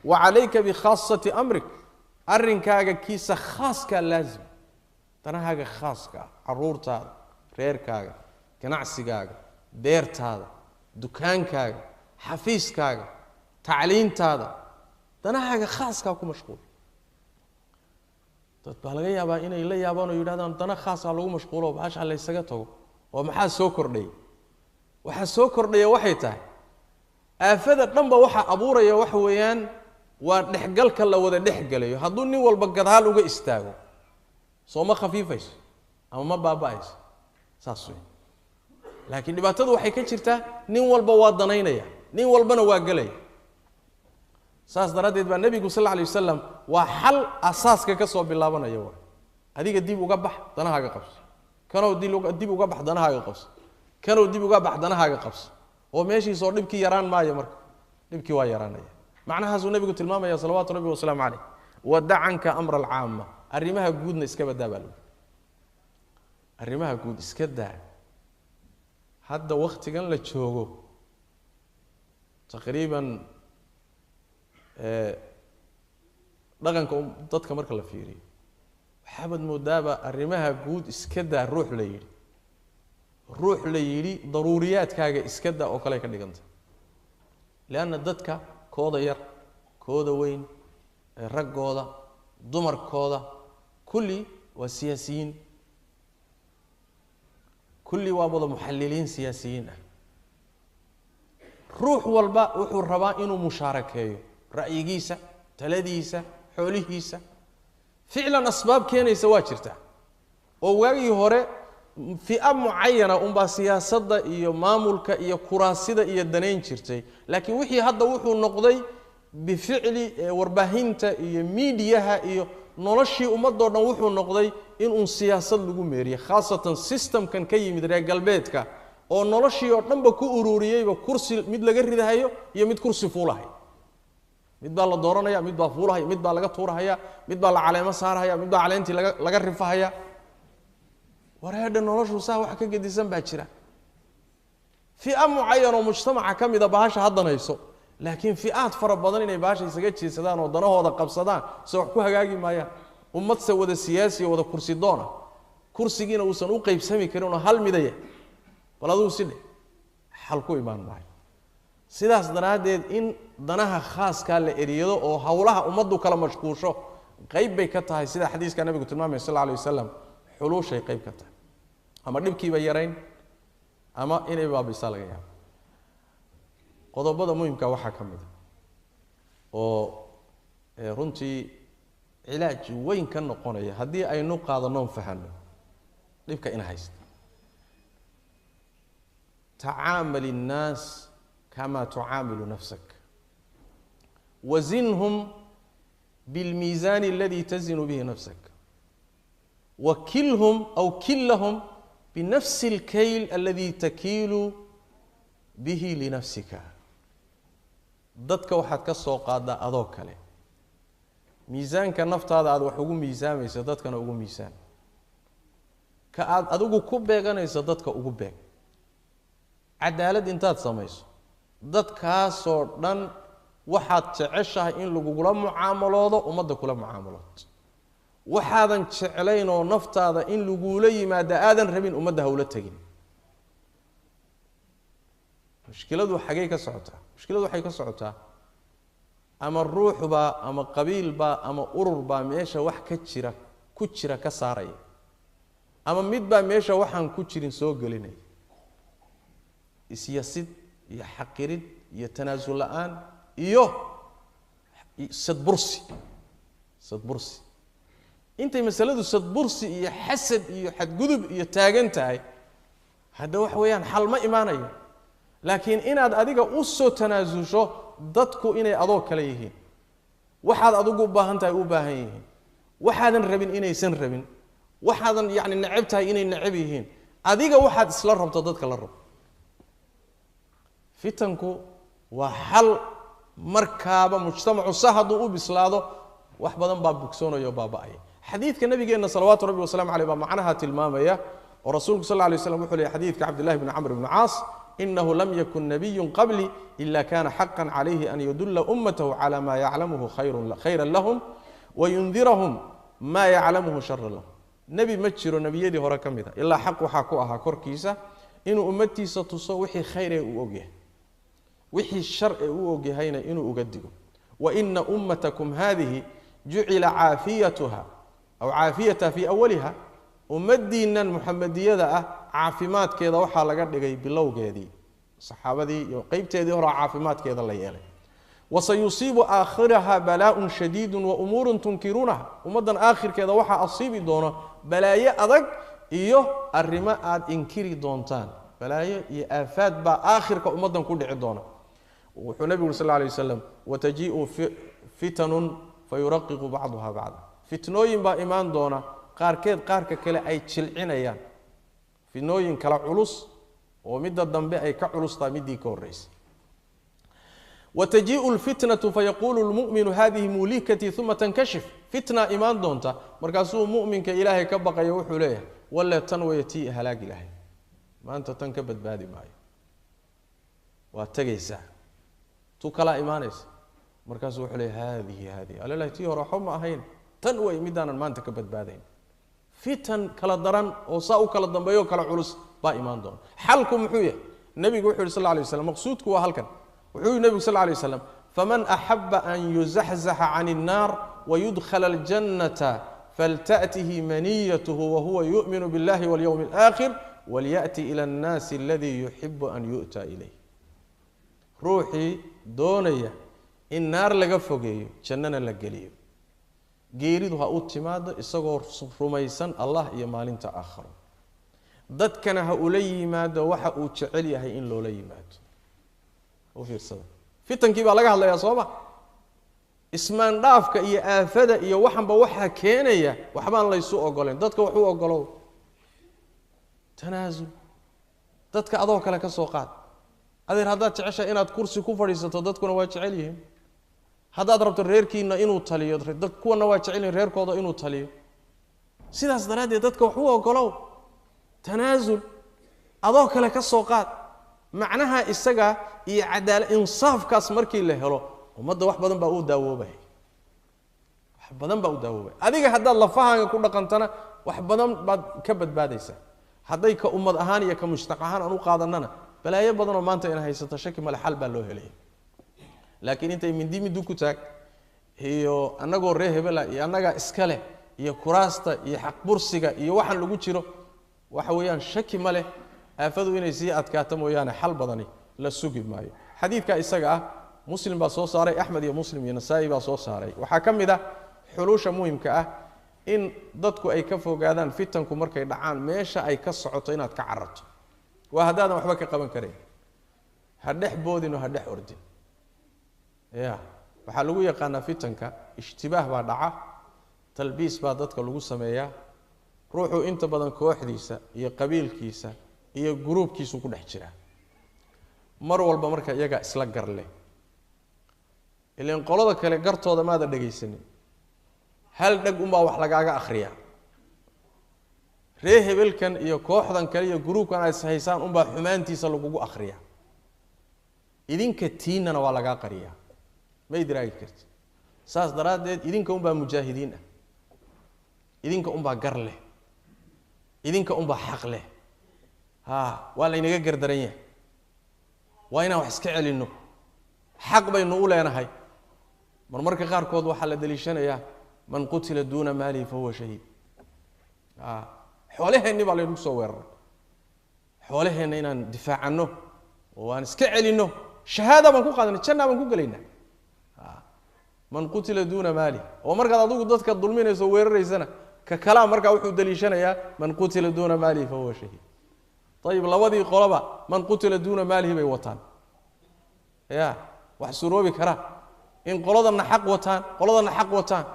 "Wa calayka bikhaasati amrik." Arrinkaaga kiisa khaaskaa laazim, danahaaga khaaska ah, caruurtaada, reerkaaga, ganacsigaaga, beertaada, dukaankaaga, xafiiskaaga, tacliintaada, danahaaga khaaskaa ku mashquul. Dad baa laga yaabaa inay la yaabaan oo yidhahdaan: dana khaasaa lagu mashquulo, bahasha laysaga tago, oo maxaa soo kordhaya? Waxaa soo kordhaya waxay tahay, aafada dhanba waxaa abuuraya waxa weeyaan waa dhexgalka la wada dhex gelayo. Hadduu nin walba gadaal uga istaago, soo ma khafiifayso ama ma baaba'ayso? Saas wey. Laakiin dhibaatadu waxay ka jirtaa nin walba waa danaynaya, nin walbana waa gelaya. Saas daraaddeed baa nebigu sal alla alay wasalam waa xal asaaska ka soo bilaabanaya. Waa adiga dib uga bax, danahaaga qabso. Kanow dib uga bax, danahaaga qabso. Kanow dib uga bax, danahaaga qabso. Oo meeshiisoo dhibkii yaraan maayo? Marka dhibkii waa yaraanaya. Macnahaasuu nebigu tilmaamaya salawaatu rabbi wasalaamu caleyh. "Wadac canka amra alcaama." Arrimaha guudna iska badaa baa lagu, arrimaha guud iska daa. Hadda waktigan la joogo taqriiban dhaqanka dadka marka la fiiriyo, waxaabaad moodaaba arrimaha guud iska daa ruux la yidhi, ruux la yidhi daruuriyaadkaaga iska daa oo kale ka dhiganta. Lianna dadka kooda yar, kooda weyn, raggooda, dumarkooda, kulli waa siyaasiyiin, kulli waa wada muxalliliin siyaasiyiin ah. Ruux walba wuxuu rabaa inuu mushaarakeeyo ra'yigiisa, taladiisa, xoolihiisa. Ficlan asbaab keenaysa waa jirta, oo waagii hore fi'a mucayana unbaa siyaasadda iyo maamulka iyo kuraasida iyo danayn jirtay, laakiin wixii hadda wuxuu noqday bificli warbaahinta iyo miidiyaha iyo noloshii ummadoo dhan wuxuu noqday inuun siyaasad lagu meeriye, khaasatan systemkan ka yimid reer galbeedka oo noloshii oo dhanba ku ururiyeyba kursi mid laga ridahayo iyo mid kursi fuulahay. Mid baa la dooranaya, mid baa fuulahaya, mid baa laga tuurahaya, mid baa la caleemo saarahaya, mid baa caleentii laga rifahaya. Wareedha, noloshu saa wax ka gedisan baa jira. Fi'a mucayan oo mujtamaca ka mida bahasha haddanayso, laakiin fi'aad fara badan inay bahasha isaga jeesadaan oo danahooda qabsadaan se wax ku hagaagi maayaan. Ummadse wada siyaasiya, wada kursi doona, kursigiina uusan u qaybsami karin oo hal midaya, bal aduu si dheh, xal ku imaan maayo. Sidaas daraaddeed in danaha khaaskaa la eriyado oo howlaha ummaddu kala mashquusho qayb bay ka tahay, sida xadiiska nabigu tilmaamaya sal alla alay wasalam, xuluushay qayb ka tahay, ama dhibkiiba yarayn ama inay baabisaa laga yaabo. Qodobada muhimka waxaa ka mid a oo runtii Cilaaj weyn ka noqonaya haddii aynu qaadanoon fahanno dhibka ina haysta. Tacaamal innaas kama tucaamilu nafsak, wazinhum bilmiisaani aladi tazinu bihi nafsak, wakilhum aw killahum binafsi alkayl aladi takiilu bihi linafsika. Dadka waxaad ka soo qaadaa adoo kale, miisaanka naftaada aada wax ugu miisaamaysa dadkana ugu miisaan, ka aada adigu ku beeganayso dadka ugu beeg. Cadaalad intaad samayso dadkaasoo dhan waxaad jeceshahay in lagugula mucaamaloodo ummadda kula mucaamalood, waxaadan jeclaynoo naftaada in lagula yimaado aadan rabin ummadda hawla tegin. Mushkiladu xagey ka socotaa? Mushkiladu waxay ka socotaa ama ruuxbaa ama qabiilbaa ama ururbaa meesha wax ka jira ku jira ka saaraya, ama midbaa meesha waxaan ku jirin soo gelinaya. Isyasid iyo xaqirid iyo tanaasul la-aan iyo sadbursi, sadbursi. Intay masaladu sadbursi iyo xasad iyo xadgudub iyo taagan tahay, hadda waxa weeyaan xal ma imaanayo. Laakiin inaad adiga u soo tanaasusho dadku inay adoo kale yihiin, waxaad adigu u baahan tahay u baahan yihiin, waxaadan rabin inaysan rabin, waxaadan yacni neceb tahay inay neceb yihiin, adiga waxaad isla rabto dadka la rabo. Fitanku waa xal markaaba mujtamacu sa hadduu u bislaado wax badan baa bogsoonaya oo baaba'aya. Xadiidka nabigeenna salawaatu rabbi wasalamu caleyh baa macnaha tilmaamaya, oo rasuulku sal lla alay waslam wuxuu leeyay xadiidka Cabdillahi bni Camr bni Caas: inahu lam yakun nabiyun qabli ila kana xaqan calayhi an yadulla ummatahu cala ma yaclamuhu khayran lahum wayundirahum ma yaclamuhu sharan lahum. Nebi ma jiro nebiyadii hore ka mid a ilaa xaq waxaa ku ahaa korkiisa inuu ummadiisa tuso wixii khayr ee uu ogyahay, wixii shar ee uu ogyahayna inuu uga digo. Waina ummatakum hadihi jucila caafiyatuha aw caafiyataha fii awaliha, ummaddiinnan muxamadiyada ah caafimaadkeeda waxaa laga dhigay bilowgeedii, saxaabadii iyo qeybteedii horaa caafimaadkeeda la yeelay. Wasayusiibu aakhiraha balaaءun shadiidu waumuurun tunkiruunaha, ummaddan aakhirkeeda waxaa asiibi doona balaayo adag iyo arrimo aada inkiri doontaan. Balaayo iyo aafaad baa aakhirka ummaddan ku dhici doona. Wuxuu nebigu uri sal lla alay wasalam: watajii'u fitanun fayuraqiqu bacduha bacda. Fitnooyin baa imaan doona qaarkeed qaarka kale ay jilcinayaan, fitnooyin kala culus oo midda dambe ay ka culustaa middii ka horreysay. Watajii'u lfitnatu fayaquulu lmu'minu hadihi mulikatii uma tankashif. Fitna imaan doonta, markaasuu mu'minka ilaahay ka baqayo wuxuu leeyahay: walle tan waya tii halaagi lahay, maanta tan ka badbaadi maayo, waa tegaysaa. Tu kalaa imaanaysa, markaasuu wuxuu leeyahay: haadihi haadihi alalahi, tii hore waxba ma ahayn, tan way midaanan maanta ka badbaadayn. Fitan kala daran oo saa u kala dambeeyo kala culus baa imaan doona. Xalku muxuu yahay? Nebigu wuxu yhi sal lla alay waslam, maqsuudku waa halkan, wuxuu yihi nebigu sal lla alay waslam: faman axaba an yuzaxzaxa can الnaar wayudkhala aljannata falta'tihi maniyatuhu wahuwa yu'minu biاllahi walyowmi اlآkhir walyaأti ila اnnaasi aladii yuxibu an yu'ta ilayh. Ruuxii doonaya in naar laga fogeeyo jannana la geliyo, geeridu ha u timaado isagoo rumaysan Allah iyo maalinta aakharo, dadkana ha ula yimaado waxa uu jecel yahay in loola yimaado. U fiirsada, fitankii baa laga hadlayaa soo ma? Ismaandhaafka iyo aafada iyo waxanba waxaa keenaya waxbaan laysu ogolayn. Dadka wax u ogolow, tanaasul, dadka adoo kale ka soo qaad. Adeer, haddaad jeceshahay inaad kursi ku fadhiisato, dadkuna waa jecel yihiin. Haddaad rabto reerkiina inuu taliyo, dad kuwana waa jecel yihin reerkooda inuu taliyo. Sidaas daraaddeed dadka wax u ogolow, tanaasul, adoo kale ka soo qaad. Macnaha isaga iyo cadaala insaafkaas markii la helo, ummadda wax badan baa u daawoobaya, wax badan baa u daawoobaya. Adiga haddaad lafahaaga ku dhaqantana wax badan baad ka badbaadaysaa. Hadday ka ummad ahaan iyo ka mujtamac ahaan aan u qaadanana, balaayo badanoo maanta ina haysato shaki male xal baa loo helaya. Laakiin intay mindi mindi ku taag iyo annagoo reer hebela iyo annagaa iska leh iyo kuraasta iyo xaqbursiga iyo waxaan lagu jiro, waxa weeyaan shaki ma leh aafadu inay sii adkaato mooyaane xal badani la sugi maayo. Xadiidka isaga ah Muslim baa soo saaray, Axmed iyo Muslim iyo Nasaa-i baa soo saaray. Waxaa ka mid ah Xulusha muhimka ah in dadku ay ka fogaadaan fitanku markay dhacaan meesha ay ka socoto inaad ka cararto. Waa haddaadan waxba ka qaban karayn, ha dhex boodin oo ha dhex ordin. Ya waxaa lagu yaqaanaa fitanka ishtibaah baa dhaca, talbiis baa dadka lagu sameeyaa. Ruuxu inta badan kooxdiisa iyo qabiilkiisa iyo gruubkiisu ku dhex jiraa mar walba. Marka iyagaa isla gar leh, ileen qolada kale gartooda maada dhegaysanin, hal dheg unbaa wax lagaaga akhriyaa. Ree hebelkan iyo kooxdan kale iyo gruubkan aad ishaysaan unbaa xumaantiisa lagugu akhriyaa, idinka tiinana waa lagaa qariyaa, ma idraagi karti. Saas daraaddeed idinka unbaa mujaahidiin ah, idinka unbaa gar leh, idinka unbaa xaq leh. Ha, waa laynaga gardaran yahay, waa inaan wax iska celinno, xaq baynu u leenahay. Marmarka qaarkood waxaa la daliishanayaa man qutila duuna maalihi fahuwa shahiid. Xoolaheenni baa laynagu soo weeraray, xoolaheenna inaan difaacanno oo aan iska celinno, shahaada baan ku qaadanay, jannaa baan ku gelaynaa. Man qutila duuna maalihi, oo markaad adigu dadka dulminayso weeraraysana ka kalaa markaa wuxuu daliishanayaa man qutila duuna maalihi fahuwa shahiid. Ayib, labadii qoloba man qutila duuna maalihi bay wataan. Ya wax suroobi kara in qoladana xaq wataan, qoladana xaq wataan,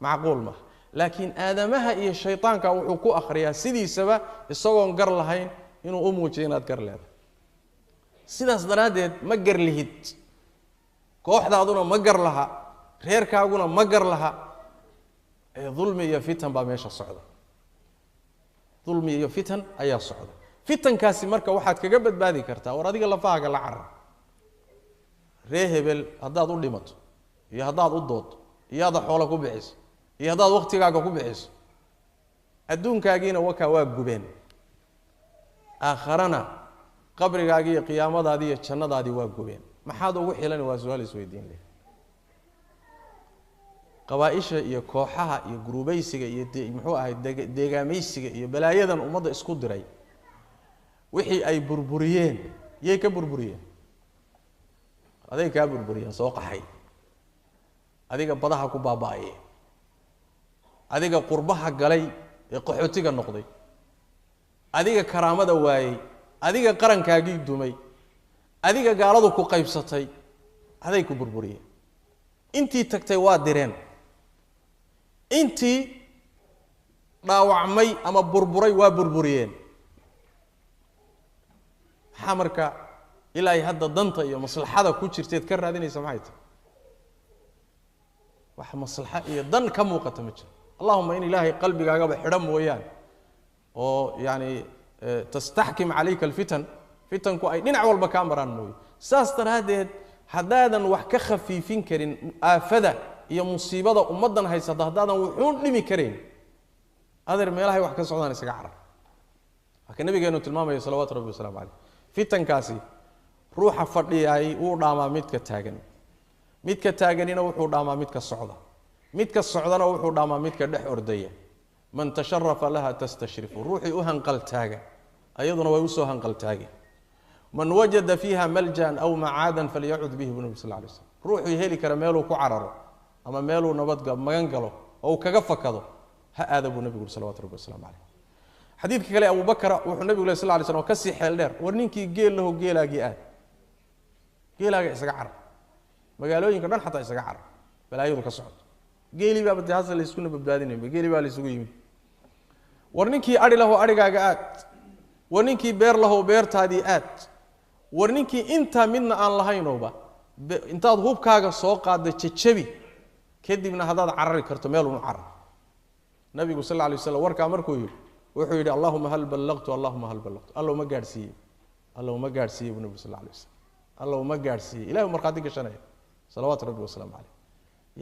macquul maaha. Laakiin aadamaha iyo shaytaanka wuxuu ku akhriyaa sidiisaba isagoon gar lahayn inuu u muujiyo inaad gar leedahay. Sidaas daraaddeed ma gar lihid, kooxdaaduna ma gar laha, reerkaaguna ma gar laha. Ee dulmi iyo fitan baa meesha socda, dulmi iyo fitan ayaa socda. Fitankaasi marka waxaad kaga badbaadi kartaa war adiga lafahaaga la carar. Ree hebel haddaad u dhimato iyo haddaad u doodto iyo haddaad xoola ku bixiso iyo haddaad waktigaaga ku bixiso, adduunkaagiina wakaa waa gubeen, aakharana qabrigaagii iyo qiyaamadaadii iyo jannadaadii waa gubeen. Maxaad ugu xilani? Waa su-aal isweydiin leh. Qabaa-isha iyo kooxaha iyo gurubaysiga iyo muxuu ahay deegaamaysiga iyo balaayadan ummadda isku diray, wixii ay burburiyeen yay ka burburiyeen? Aday kaa burburiyeen, soo qaxay, adiga badaha ku baaba'aye, adiga qurbaha galay ee qaxootiga noqday, adiga karaamada waayey, adiga qarankaagii dumay, adiga gaaladu ku qaybsatay, aday ku burburiyeen. Intii tagtay waa direen, intii dhaawacmay ama burburay waa burburiyeen. Maxaa marka ilaa hadda danta iyo maslaxada ku jirteed ka raadinaysa maxay tahay? Wax maslaxa iyo dan ka muuqata ma jiro. Allahuma in ilaahay qalbigaagaba xidho mooyaane, oo yacni tastaxkim calayka alfitan, fitanku ay dhinac walba kaa maraan mooye. Saas daraaddeed haddaadan wax ka khafiifin karin aafada iyo musiibada ummaddan haysata, haddaadan wuxuun dhimi karayn, adeer meelahay wax ka socdaan isaga carar. Waa ka nabigeenu tilmaamaya salawaatu rabbi wasalaamu caleyh. Fitankaasi ruuxa fadhiyaay wuu dhaamaa midka taagan, midka taaganina wuxuu dhaamaa midka socda, midka socdana wuxuu dhaamaa midka dhex ordaya. Man tasharafa laha tastashrifu, ruuxii u hanqaltaaga ayaduna way usoo hanqaltaage. Man wajada fiiha maljan aw macaadan falyacud bihi, bu nabi sal lla alay slam. Ruuxuu heli kara meeluu ku cararo ama meeluu nabad magan galo oo uu kaga fakado ha aada, buu nabigu uri salawatu rabbi waslamu caleyh. Xadiidka kale Abu Bakra wuxuu nabigu leh sal lla lay slam kasii xeel dheer, war ninkii geel laho geelaagii aad, geelaaga isaga carar, magaalooyinka dhan xataa isaga carar, balaayadu ka socoto. Geelii baaba dee hasa layskuna badbaadinayba, geeli baa laysugu yimid. War ninkii adhi lahow adhigaaga aad, war ninkii beer lahow beertaadii aad, war ninkii intaa midna aan lahaynowba intaad hubkaaga soo qaadda jajabi, kadibna haddaad carari karto meelunu carar. Nabigu sal alla alay waslam warkaa markuu yidhi wuxuu yidhi allahuma hal ballaqtu, allahuma hal ballaqtu, allow ma gaadhsiiyey, allow ma gaadhsiiyey buu nabigu sal alla alay waslam, allow ma gaadhsiiyey. Ilahi markhaati gashanaya salawaatu rabbi wasalaamu caleyh.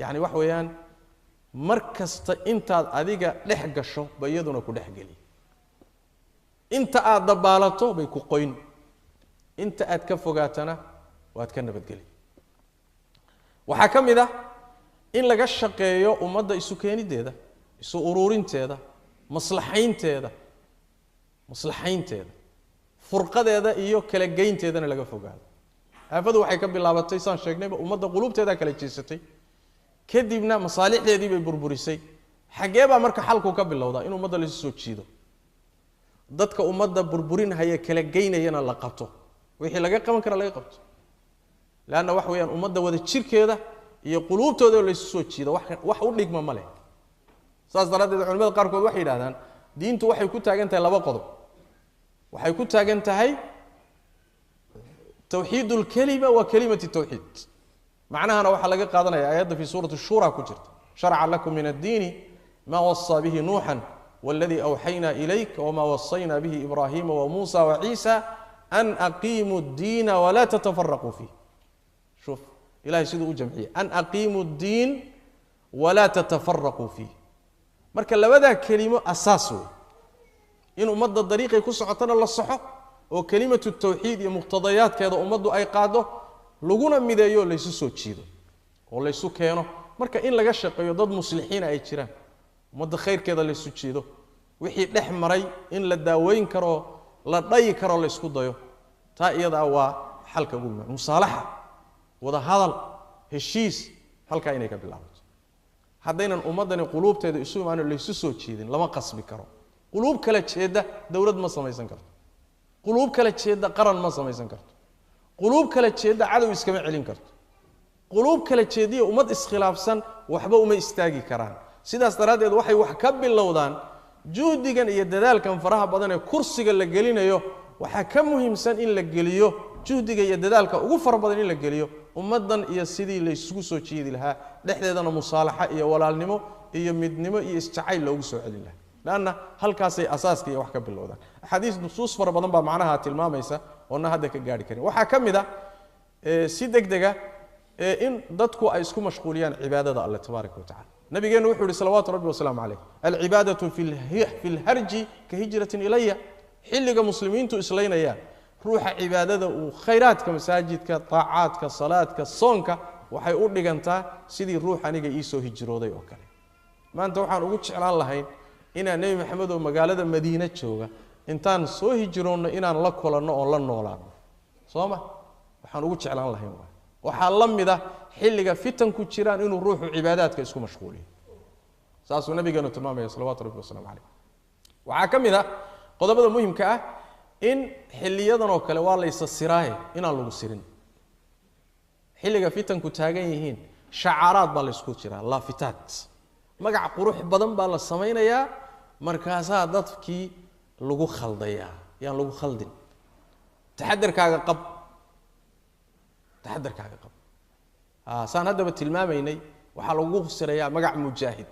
Yacni wax weeyaan, mar kasta intaad adiga dhex gasho ba iyaduna ku dhex geli, inta aad dabaalato bay ku qoyn, inta aad ka fogaatana waad ka nabadgeli. Waxaa ka mid ah in laga shaqeeyo ummadda isu keenideeda, isu ururinteeda, maslaxaynteeda, maslaxaynteeda, furqadeeda iyo kala geynteedana laga fogaado. Aafadu waxay ka bilaabatay saan sheegnayba ummadda quluubteedaa kala jeesatay. Kadibna masaalixdeedii bay burburisay. Xaggee baa marka xalku ka bilowdaa? In ummadda laisu soo jiido, dadka ummadda burburinhaya kala geynayana la qabto, wixii laga qaban kara laga qabto. Leanna waxa weeyaan ummadda wada jirkeeda iyo quluubtooda laysu soo jiido wax u dhigma ma leh. Saas daraaddeed culimada qaarkood waxay yidhahdaan diintu waxay ku taagan tahay laba qodob. Waxay ku taagan tahay tawxiid alkalima wa kalimati tawxiid. Macnahana waxaa laga qaadanaya aayadda fi suurati shura ku jirta, sharca lakum min addiini ma wasaa bihi nuuxan waladii awxayna ilayka wama wasayna bihi ibrahima wamuusa waciisa an aqiimuu ddiina walaa tatafaraquu fiih. Shuf ilahay siduu u jamciyey, an aqiimuu ddiin walaa tatafaraquu fiih. Marka labadaa kelimo asaas wey, in ummadda dariiqay ku socotana la soxo oo kelimatu tawxiid iyo muqtadayaadkeeda ummaddu ay qaado, laguna mideeyo, laysu soo jiido oo laysu keeno. Marka in laga shaqeeyo dad muslixiina ay jiraan, ummadda khayrkeeda laysu jiido, wixii dhex maray in la daaweyn karo, la dhayi karo, laysku dayo. Taa iyadaa waa xalka ugu muhiim. Musaalaxa, wada hadal, heshiis, halkaa inay ka bilaabato. Haddaynan ummaddani quluubteeda isu imaano laysu soo jiidin, lama qasbi karo. Quluub kala jeedda dowlad ma samaysan karto, quluub kala jeedda qaran ma samaysan karto, quluub kala jeedda cadow iskama celin karto, quluub kala jeediya ummad iskhilaafsan waxba uma istaagi karaan. Sidaas daraaddeed waxay wax ka bilowdaan juhdigan iyo dadaalkan faraha badan ee kursiga la gelinayo. Waxaa ka muhiimsan in la geliyo juhdiga iyo dadaalka ugu fara badan, in la geliyo ummaddan iyo sidii laysugu soo jiidi lahaa, dhexdeedana musaalaxa iyo walaalnimo iyo midnimo iyo isjacayl loogu soo celin lahaa. Lanna halkaasay asaaska iyo wax ka bilowdaan. Axaadiis nusuus fara badan baa macnaha tilmaamaysa oona hadda ka gaari karin. Waxaa ka mid a si deg dega in dadku ay isku mashquuliyaan cibaadada Alle tabaaraka wa tacala. Nabigeenu wuxuu yihi salawaatu rabbi wasalaamu caleyh, alcibaadatu fi lharji ka hijratin ilaya. Xilliga muslimiintu islaynayaan, ruuxa cibaadada uu khayraadka masaajidka, taacaadka, salaadka, soonka, waxay u dhigantaa sidii ruux aniga iisoo hijrooday oo kale. Maanta waxaan ugu jeclaan lahayn inaan Nebi Maxamed oo magaalada Madiine jooga intaan soo hijroonno inaan la kulanno oon la noolaano, soo ma? Waxaan ugu jeclaan lahayn waay. Waxaa la mid ah xilliga fitanku jiraan inuu ruuxu cibaadaadka isku mashquuliyo. Saasuu nabigeenu tilmaamaya salawaatu rabbi wasalaamu caleyh. Waxaa ka mid ah qodobada muhimka ah in xilliyadan oo kale waa laysa siraaye inaan lagu sirin. Xilliga fitanku taagan yihiin shacaaraad baa laysku jiraa, laafitaad, magac qurux badan baa la samaynayaa, markaasaa dadkii lagu khaldayaa. Yaan lagu khaldin, taxadarkaaga qab, taxadarkaaga qab. Saan haddaba tilmaamaynay, waxaa lagugu sirayaa magac mujaahid,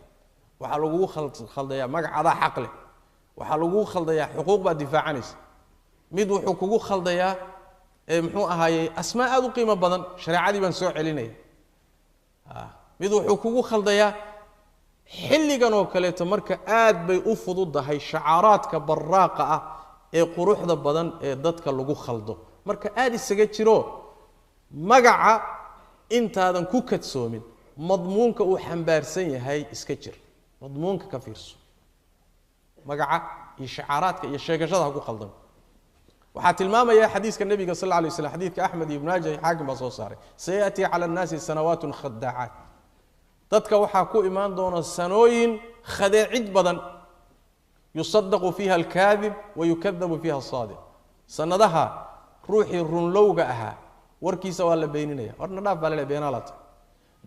waxaa lagugu khaldayaa magac adaa xaq leh, waxaa lagugu khaldayaa xuquuq baad difaacanaysa. Mid wuxuu kugu khaldayaa muxuu ahaayey asmaa aada u qiimo badan, shareecadii baan soo celinaya. Mid wuxuu kugu khaldayaa xilligan oo kaleeto. Marka aad bay u fududahay shacaaraadka baraaqa ah ee quruxda badan ee dadka lagu khaldo. Marka aada isaga jiro magaca intaadan ku kadsoomin, madmuunka uu xambaarsan yahay iska jir, madmuunka ka fiirso. Magaca iyo shacaaraadka iyo sheegashada ha ku khaldan. Waxaa tilmaamaya xadiiska nabiga sal lla lay slam, xadiidka Axmed iyo Ibn Maaja iyo Xaakim baa soo saaray, sayatii cala annaasi sanawaatun khadaacaat. Dadka waxaa ku imaan doona sanooyin khadeecid badan, yusadaqu fiiha alkaadib wa yukadabu fiiha asaadiq. Sanadaha ruuxii runlowga ahaa warkiisa waa la beeninaya, warna dhaaf baa lale, beenaalata.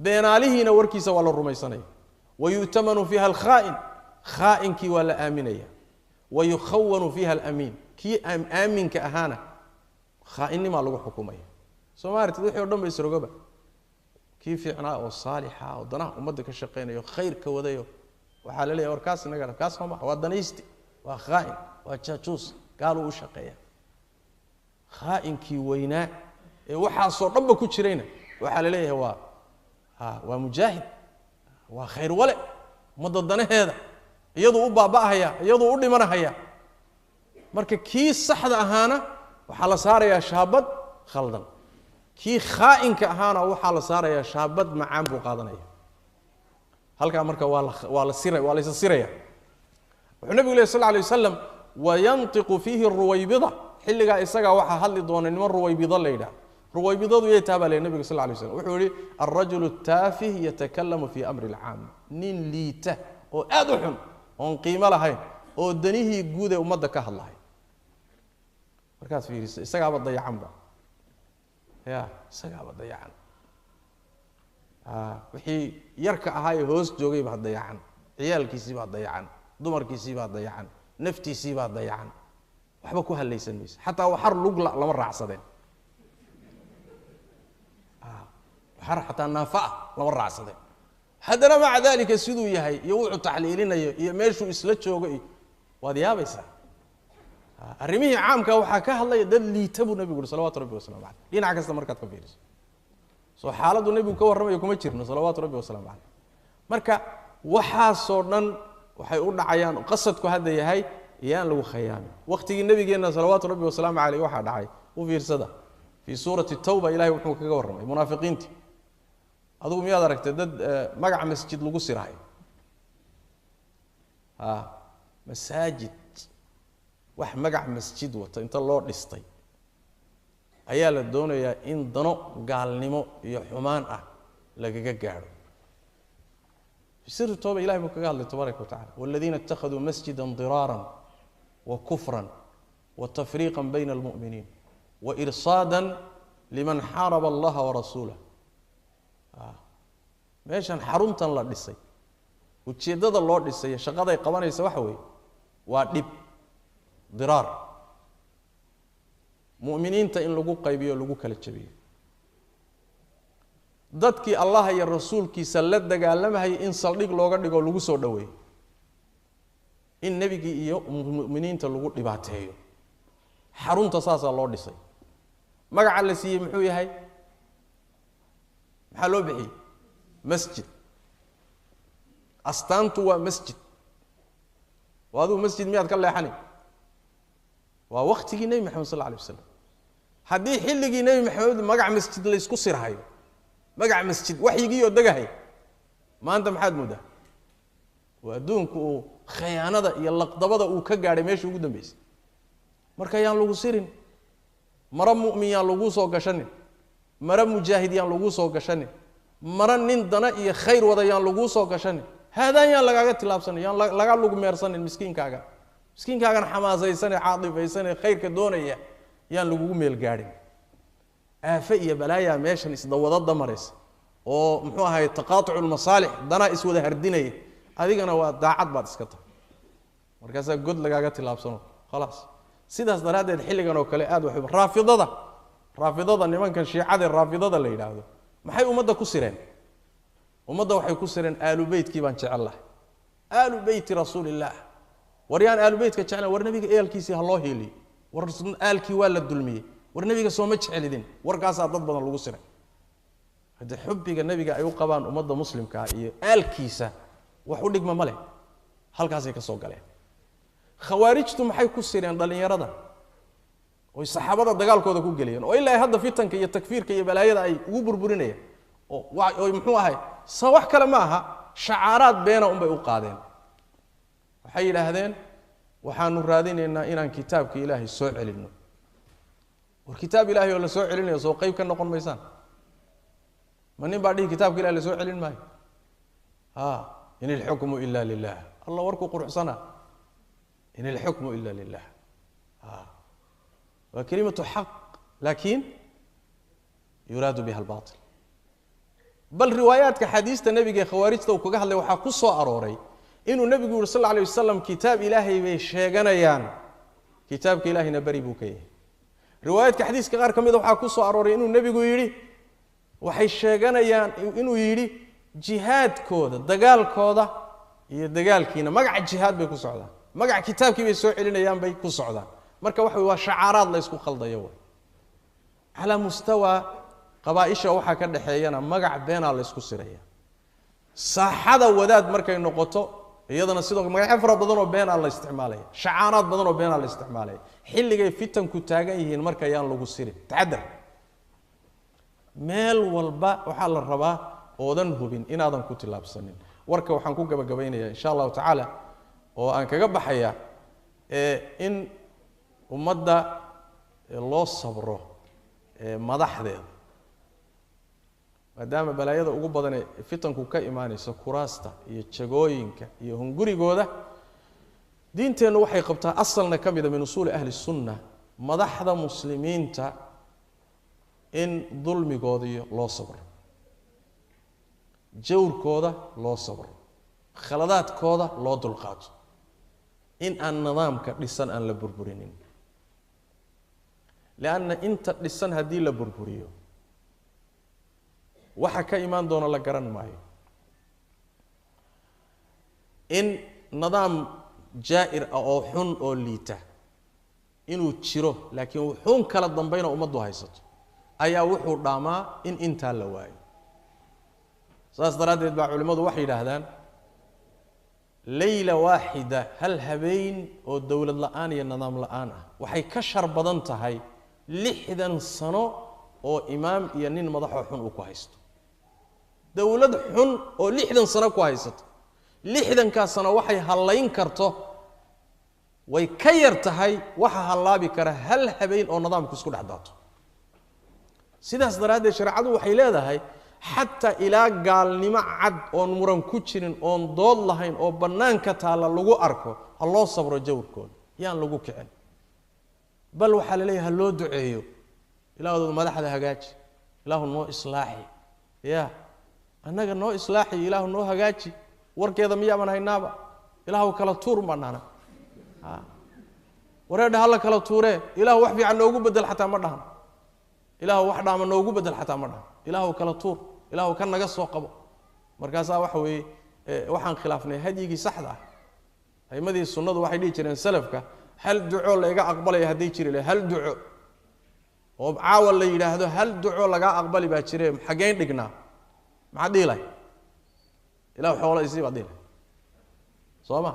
Beenaalihiina warkiisa waa la rumaysanaya. Wa yu'tamanu fiiha alkhaa'in, khaa'inkii waa la aaminaya. Wa yukhawanu fiiha alamiin, kii aaminka ahaana khaa'innimaa lagu xukumaya. Soo ma aragtid wixii o dhan ba isrogaba? Kii fiicnaa oo saalixa oo danaha ummadda ka shaqaynayo, khayrka wadayo, waxaa la leeyahy war kaas inaga kaas ma, waa danaysti, waa khaa'in, waa jaajuus, gaaluu u shaqeeya. Khaa'inkii weynaa ee waxaasoo dhanba ku jirayna waxaa la leeyahay waa mujaahid, waa khayr wale, ummadda danaheeda iyaduu u baaba'ahaya, iyaduu u dhimanahaya. Marka kii saxda ahaana waxaa la saarayaa shaabad khaldan, kii khaa'inka ahaana waxaa la saarayaa shaabad macaan buu qaadanaya. Halkaa marka waa la sira, waa laysa siraya. Wuxuu nabigu leh sal lla alay wasalam, wayantiqu fiihi ruwaybida. Xilligaa isagaa waxaa hadli doona niman ruwaybida la yidhaah. Ruwaybidadu yay taha baa leey nabiga sal lla alay slam. Wuxuu yihi alrajulu taafih yatakalamu fii amri alcaam, nin liita oo aada u xun oon qiimo lahayn oo danihii guud ee ummadda ka hadlahay. Markaad fiiriso isagaaba dayacanba, ya isagaaba dayacan, wixii yarka ahaa ee hoos joogay baa dayacan, ciyaalkiisii baa dayacan, dumarkiisii baa dayacan, naftiisii baa dayacan, waxba ku hallaysan mayso. Xataa waxar lugla lama raacsadeen, waxar xataa naafa ah lama raacsadeen. Haddana maca dalika siduu yahay iyo wuxuu taxliilinayo iyo meeshuu isla joogo iyo waad yaabaysaa. Arrimihii caamka waxaa ka hadlaya dad liita buu nabigu uhi salawatu rabbi wasalamu caleyh. Dhinac kasta markaad ka fiiriso, soo xaaladdu nebigu ka warramayo kuma jirno salawaatu rabbi wasalamu caleyh. Marka waxaasoo dhan waxay u dhacayaan qasadku hadda yahay iyaan lagu khayaamin. Waqtigii nabigeenna salawaatu rabbi wasalaamu caleyh waxaa dhacay, u fiirsada fii suurati tawba ilahay wuxuu kaga warramay munaafiqiintii. Adigu miyaad aragtay dad magaca masjid lagu sirahay? Masaajid wax magac masjid wata inta loo dhistay ayaa la doonayaa in dano gaalnimo iyo xumaan ah lagaga gaadho. Fi siri tooba ilahay buu kaga hadlay tabaaraka wa tacala, waladiina ittakhaduu masjida diraaran wa kufran wa tafriiqa bayna almu'miniin wa irsaada liman xaaraba allaha warasuulah. Meeshan xaruntan la dhisay, ujeeddada loo dhisay shaqaday qabanaysa waxa weeye waa dhib diraar, mu'miniinta in lagu qaybiyo lagu kala jabiyo, dadkii allah iyo rasuulkiisa la dagaalamahayay in saldhig looga dhigo lagu soo dhaweeyo, in nebigii iyo mu'miniinta lagu dhibaateeyo. Xarunta saasaa loo dhisay. Magaca la siiyey muxuu yahay? Maxaa loo bixiyey? Masjid. Astaantu waa masjid. Waa adigu masjid miyaad ka leexani? Waa waqtigii nebi maxamed sal alla alay wasalam. Haddii xilligii nebi maxamed magac masjid laysku sirhayo, magac masjid waxyigii oo degahay, maanta maxaad moodaa? Waa adduunku uu khayaanada iyo laqdabada uu ka gaadhay meeshii ugu dambeysay. Marka yaan lagu sirin, maro mu'min yaan laguu soo gashanin, maro mujaahid yaan laguu soo gashanin, maro nin dana iyo khayr wada yaan laguu soo gashanin, haadaan yaan lagaaga tilaabsanin, yaan laga lugmeersanin miskiinkaaga, miskiinkaagana xamaasaysanee caatifaysanee khayrka doonaya yaan lagugu meel gaadhin. Aafe iyo balaayaa meeshan isdawada damaraysa oo muxuu ahay taqaatucu lmasaalix, danaa iswada hardinaya, adigana waa daacad baad iska tahay, markaasaa god lagaaga tilaabsano khalaas. Sidaas daraaddeed xilligan oo kale aad waxay raafidada nimankan shiicada raafidada la yidhaahdo maxay ummadda ku sireen? Ummadda waxay ku sireen aalu beytkii baan jecel lahay, aalu beyti rasuulillaah. War yaan aalu beytka jeclayn, war nebiga eelkiisii ha loo hiiliyo, war aalkii waa la dulmiyey, war nebiga sooma jecelidin. Warkaasaa dad badan lagu siray. Haddii xubbiga nebiga ay u qabaan ummadda muslimkaa iyo aalkiisa wax u dhigma ma leh, halkaasay ka soo galeen. Khawaarijtu maxay ku sireen dhallinyarada oy saxaabada dagaalkooda ku geliyeen oo ilaa hadda fitanka iyo takfiirka iyo balaayada ay ugu burburinayaan oo muxuu ahay sa wax kale ma aha, shacaaraad beena unbay u qaadeen. Waxay yidhaahdeen waxaanu raadinaynaa inaan kitaabka ilaahay soo celinno. War kitaab ilaahay oo la soo celinayo soo qayb ka noqon maysaan? Ma nin baa dhihi kitaabka ilahay la soo celin maayo? In ilxukmu ila lilah. Allah warkuu quruxsanaa, in ilxukmu ila lilah. Waa kelimatu xaq, laakiin yuraadu biha albaatil. Bal riwaayaadka xadiista nebiga ee khawaarijta uu kaga hadlay waxaa ku soo arooray inuu nebigu yuri sal alla alay wasalam kitaab ilaahay bay sheeganayaan, kitaabka ilaahayna beri buu ka yahay. Riwaayaadka xadiiska qaar ka mida waxaa ku soo arooray inuu nebigu yidhi waxay sheeganayaan, inuu yidhi jihaadkooda, dagaalkooda iyo dagaalkiina magaca jihaad bay ku socdaan, magaca kitaabkii bay soo celinayaan bay ku socdaan. Marka waxa waa shacaaraad la isku khaldayo way. Calaa mustawaa qabaaisha waxaa ka dhexeeyana magac beenaa la isku siraya. Saaxada wadaad markay noqoto iyadana sidoo magacyo fara badan oo beenaa la isticmaalaya, shacaaraad badan oo beenaa la isticmaalaya. Xilligay fitanku taagan yihiin marka yaan lagu sirin, taxadar. Meel walba waxaa la rabaa oodan hubin inaadan ku tilaabsanin. Warka waxaan ku gabagabaynayaa insha allahu tacaala oo aan kaga baxayaa in ummadda loo sabro madaxdeeda, maadaama balaayada ugu badan ee fitanku ka imaanayso kuraasta iyo jagooyinka iyo hungurigooda. Diinteennu waxay qabtaa, asalna ka mida min usuuli ahli sunna, madaxda muslimiinta in dulmigooda iyo loo sabro, jawrkooda loo sabro, khaladaadkooda loo dulqaato, in aan nidaamka dhisan aan la burburinin. Lianna inta dhisan haddii la burburiyo waxa ka imaan doona la garan maayo. In nidaam jaa'ir ah oo xun oo liita inuu jiro, laakiin wuxuun kala dambayna ummaddu haysato, ayaa wuxuu dhaamaa in intaa la waayo. Saas daraaddeed baa culimmadu waxay yidhaahdaan leyla waaxida, hal habeen oo dowlad la'aan iyo nidaam la'aan ah, waxay ka shar badan tahay 60 sano oo imaam iyo nin madaxoo xun uu ku haysto. Dowlad xun oo 60 sano ku haysato, 60-kaa sano waxay hallayn karto way ka yar tahay waxa hallaabi kara hal habeen oo nidaamku isku dhex daato. Sidaas daraaddeed shareecadu waxay leedahay xataa ilaa gaalnimo cad oon muran ku jirin oon dood lahayn oo bannaanka taalla lagu arko, ha loo sabro jawrkooda, yaan lagu kicin. Bal waxaa la leeyahay ha loo duceeyo, ilaahdood madaxda hagaaji, ilaahu noo islaaxi, ya annaga noo islaaxi, ilaahu noo hagaaji, warkeeda miyaaban haynaaba, ilaahu kala tuur baan dhahna, wareedha hala kala tuuree, ilaahu wax fiican noogu bedel xataa ma dhahan, ilaahu wax dhaama noogu bedel xataa ma dhahan, ilaahu kala tuur, ilaahu ka naga soo qabo. Markaasaa waxa weeye waxaan khilaafnay hadyigii saxda ah. Aimadii sunnadu waxay dhihi jireen salafka, hal duco layga aqbalaya hadday jiri lahay, hal duco oo caawa la yidhaahdo hal duco lagaa aqbali baa jire, xageyn dhignaa, maxaad dhihi lahay? Ilahu xoola isii baad dhihi lahay, soo ma?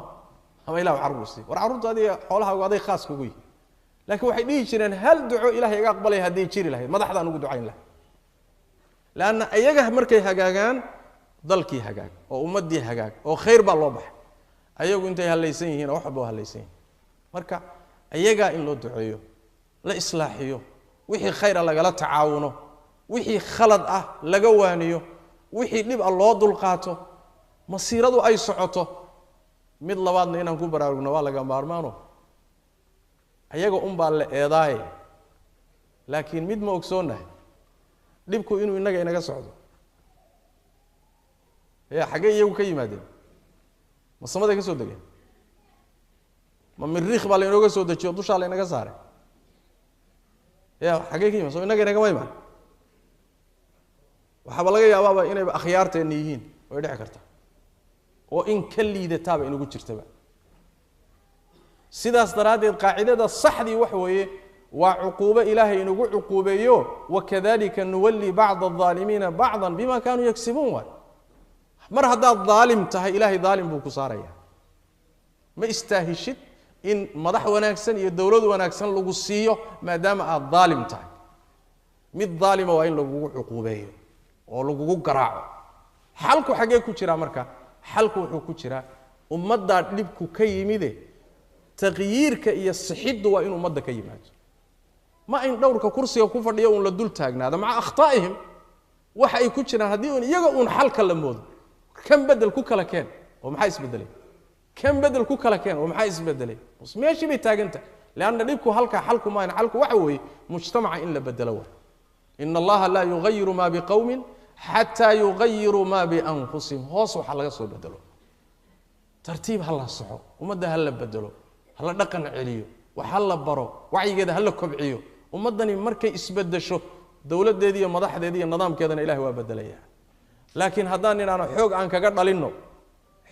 Ama ilahu carruur isii. War carruurta adiga xoolahaagu aday khaas kugu yihi. Laakiin waxay dhihi jireen hal duco ilahay iga aqbalaya hadday jiri lahayd, madaxdaan ugu ducayn lahay. Leanna iyaga markay hagaagaan dalkii hagaag oo ummaddii hagaag oo khayr baa loo baxay. Ayagu intay hallaysan yihiin oo wax walba waa hallaysan yihin. Marka iyagaa in loo duceeyo, la islaaxiyo, wixii khayra lagala tacaawuno, wixii khalad ah laga waaniyo, wixii dhib ah loo dulqaato, masiiradu ay socoto. Mid labaadna inaan ku baraarugno waa laga maarmaano, ayaga unbaa la eedaaye, laakiin mid ma ogsoonnahay dhibku inuu innaga inaga socdo. Ya xaggee iyagu ka yimaadeen? Ma samaday ka soo degeen? Ma miriikh baa lainooga soo dejiyo dushaa laynaga saaray? Ya xaggee ka yimaad? Soo innaga inagama imaan. Waxaaba laga yaabaaba inayba akhyaarteenna yihiin, way dhici kartaa, oo in ka liidataaba inagu jirtaba. Sidaas daraaddeed qaacidada saxdii wax weeye waa cuquubo ilaahay inagu cuquubeeyo, wakadalika nuwalli bacda aldaalimiina bacdan bima kaanuu yagsibuun. Waay mar haddaad daalim tahay ilaahay daalim buu ku saaraya. Ma istaahishid in madax wanaagsan iyo dowlad wanaagsan lagu siiyo maadaama aad daalim tahay. Mid daalima waa in lagugu cuquubeeyo oo lagugu garaaco. Xalku xaggee ku jiraa marka? Xalku wuxuu ku jiraa ummaddaa dhibku ka yimide, taqyiirka iyo sixiddu waa in ummadda ka yimaado. Ma in dhowrka kursiga ku fadhiyo uun la dul taagnaado maca akhtaa'ihim waxa ay ku jiraan. Haddii uun iyaga uun xalka la moodo, kan bedel ku kala keen oo maxaa isbedelay, kan bedel ku kala keen oo maxaa isbedelay, meeshii bay taagan tahay. Leanna dhibku halkaa xalku maahan. Xalku waxa weeye mujtamaca in la bedelo waay. Ina allaha laa yugayiru maa biqowmin xataa yugayiruu maa bianfusihim. Hoos waxaa laga soo bedelo, tartiib ha la soxo, ummadda ha la bedelo, ha la dhaqan celiyo, wax ha la baro, wacyigeeda ha la kobciyo. Ummaddani markay isbedesho dowladdeeda iyo madaxdeeda iyo nidaamkeedana ilahay waa bedelaya. Laakiin haddaan idhaahno xoog aan kaga dhalinno,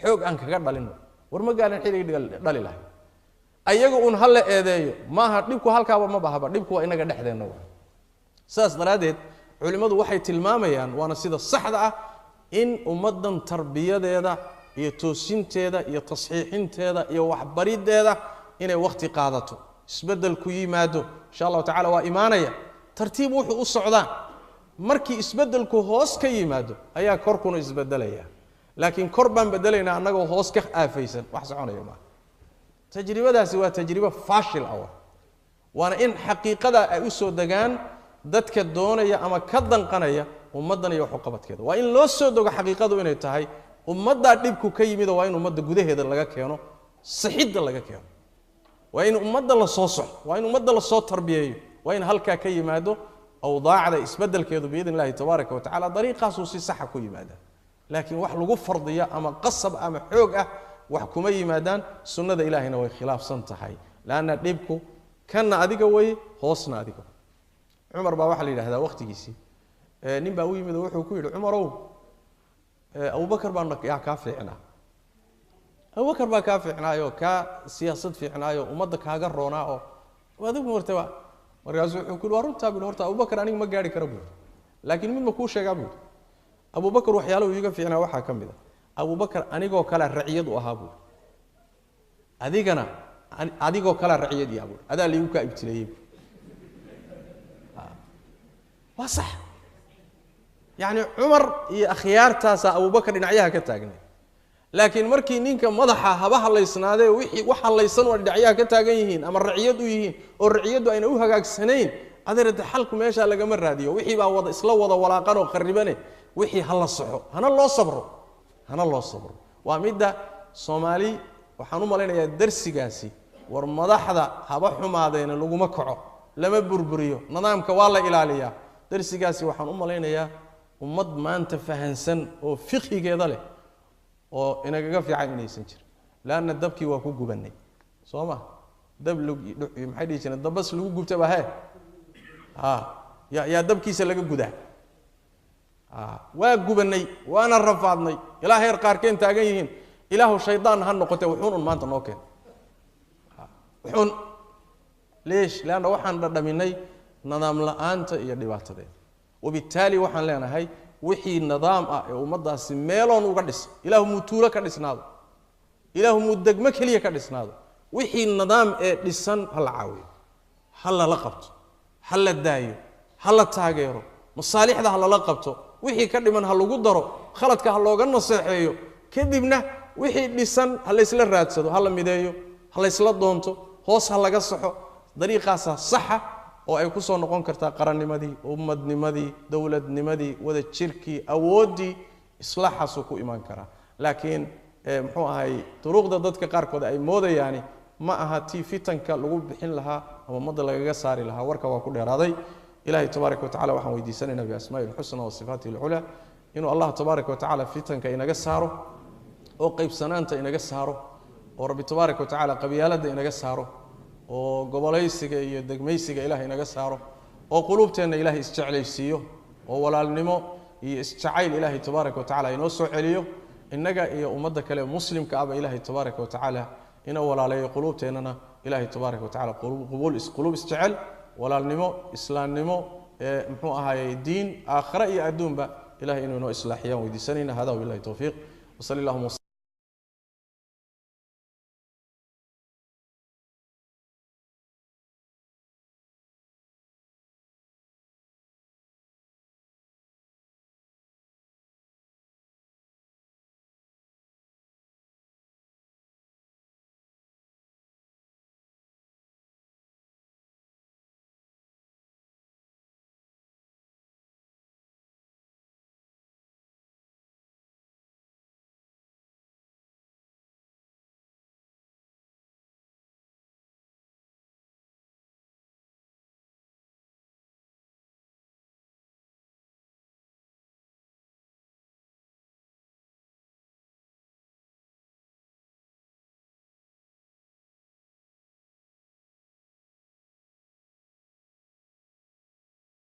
xoog aan kaga dhalinno, war ma gaarin xilligii dhali lahay. Ayaga uun ha la eedeeyo maaha dhibku, halkaaba ma bahaba, dhibku waa inaga dhexdeenna waa. Sidaas daraaddeed culimmadu waxay tilmaamayaan, waana sida saxda ah, in ummaddan tarbiyadeeda iyo toosinteeda iyo tasxiixinteeda iyo waxbariddeeda inay wakhti qaadato, isbeddel ku yimaado insha allahu tacala waa imaanaya. Tartiib wuxuu u socdaan, markii isbeddelku hoos ka yimaado ayaa korkuna isbedelaya. Laakiin kor baan bedelaynaa annagoo hoos ka aafaysan, wax soconaya maaha. Tajribadaasi waa tajribo faashil ah, waana in xaqiiqada ay u soo degaan dadka doonaya ama ka danqanaya ummaddan iyo waxuqabadkeeda. Waa in loo soo dogo xaqiiqadu inay tahay ummaddaa dhibku ka yimid, waa in ummadda gudaheeda laga keeno, sixidda laga keeno, waa in ummadda la soo soxo, waa in ummadda la soo tarbiyeeyo, waa in halkaa ka yimaado awdaacda isbeddelkeedu biidn illahi tabaaraka wa tacala. Dariiqaasuu si saxa ku yimaadaa, laakiin wax lagu fardiya ama qasab ama xoog ah wax kuma yimaadaan. Sunnada ilaahayna way khilaafsan tahay, laanna dhibku kanna adiga weye, hoosna adiga. Cumar baa waxaa la yidhahdaa waqtigiisii nin baa u yimid oo wuxuu ku yidhi, Cumarow, Abubakar baa yaa kaa fiicnaa, Abubakar baa kaa fiicnaayoo kaa siyaasad fiicnaayo, ummadda kaaga roonaa oo adigu martaba. Markaasuu wuxuu ku yidhi, waa runtaa bui, horta Abubakar aniga ma gaari kara buuri, laakiin mid ma kuu sheegaa buuri. Abubakar waxyaalahu iiga fiicnaa waxaa ka mid a, Abubakar anigoo kalea raciyad u ahaa buuri, adigana adigoo kalea raciyad iyaa buuri, adaa laigu kaa ibtileeyey buuri. Waa sax, yacni Cumar iyo akhyaartaasaa Abubakar dhinacyaha ka taagnay, laakiin markii ninka madaxa haba hadlaysnaadee wixii wax hadlaysan waa dhinacyaha ka taagan yihiin ama raciyad u yihiin oo raciyaddu ayna u hagaagsanayn, adeerade xalku meeshaa lagama raadiyo. Wixii baa wada isla wada walaaqan oo kharibane, wixii ha la soxo, hana loo sabro, hana loo sabro. Waa midda Soomaali waxaan u malaynayaa darsigaasi, war madaxda haba xumaadeena laguma kaco, lama burburiyo, nidaamka waa la ilaaliyaa. Darsigaasi waxaan u malaynayaa ummad maanta fahansan oo fiqhigeeda leh oo inagaga fiican inaysan jirin, leanna dabkii waa ku gubanay, soo ma dab maxay dhihi jireen, dabas lagu gubta ba he yaa dabkiisa laga gudaa. Waa gubanay, waana rafaadnay, ilaa heer qaarkeen taagan yihiin ilaahu shaydaan ha noqotee wuxuun un maanta noo keen wuxuun leesh, leanna waxaan dhadhaminay nidaam la'aanta iyo dhibaatadeeda. Wabittaali waxaan leenahay wixii nidaam ah ee ummaddaasi meeloon uga dhisa, ilaahu muu tuulo ka dhisnaado, ilaahu muu degmo keliya ka dhisnaado, wixii nidaam ee dhisan ha la caawiyo, ha lala qabto, ha la daayo, ha la taageero, masaalixda ha lala qabto, wixii ka dhiman ha lagu daro, khaladka ha looga naseexeeyo, kadibna wixii dhisan ha laysla raadsado, ha la mideeyo, ha laysla doonto, hoos ha laga saxo. Dariiqaasaa saxa oo ay ku soo noqon kartaa qarannimadii, ummadnimadii, dowladnimadii, wada jirkii, awooddii, islaaxaasuu ku imaan karaa. Laakiin muxuu ahay, duruuqda dadka qaarkood ay moodayaani ma aha tii fitanka lagu bixin lahaa ama ummadda lagaga saari lahaa. Warka waa ku dheeraaday. Ilahay tabaaraka wa tacala waxaan weydiisanaynaa biasmaa'i alxusna wa sifaatihi alculaa inuu Allah tabaaraka wa tacala fitanka inaga saaro, oo qaybsanaanta inaga saaro, oo Rabbi tabaaraka wa tacala qabyaaladda inaga saaro, oo gobolaysiga iyo degmaysiga ilaah inaga saaro, oo quluubteenna ilahay isjeclaysiiyo, oo walaalnimo iyo isjacayl ilaahay tabaaraka wa tacala inoo soo celiyo, innaga iyo ummadda kale muslimka ahba ilaahay tabaaraka wa tacaala ina walaaleeyo, quluubteennana ilaahay tabaaraka wa tacala quluub isjecel, walaalnimo, islaamnimo, muxuu ahaayey diin, aakhare iyo adduunba ilahay inuu inoo islaaxiyaan weydiisanayna. Hada wabillahi towfiiq, wasali allahuma.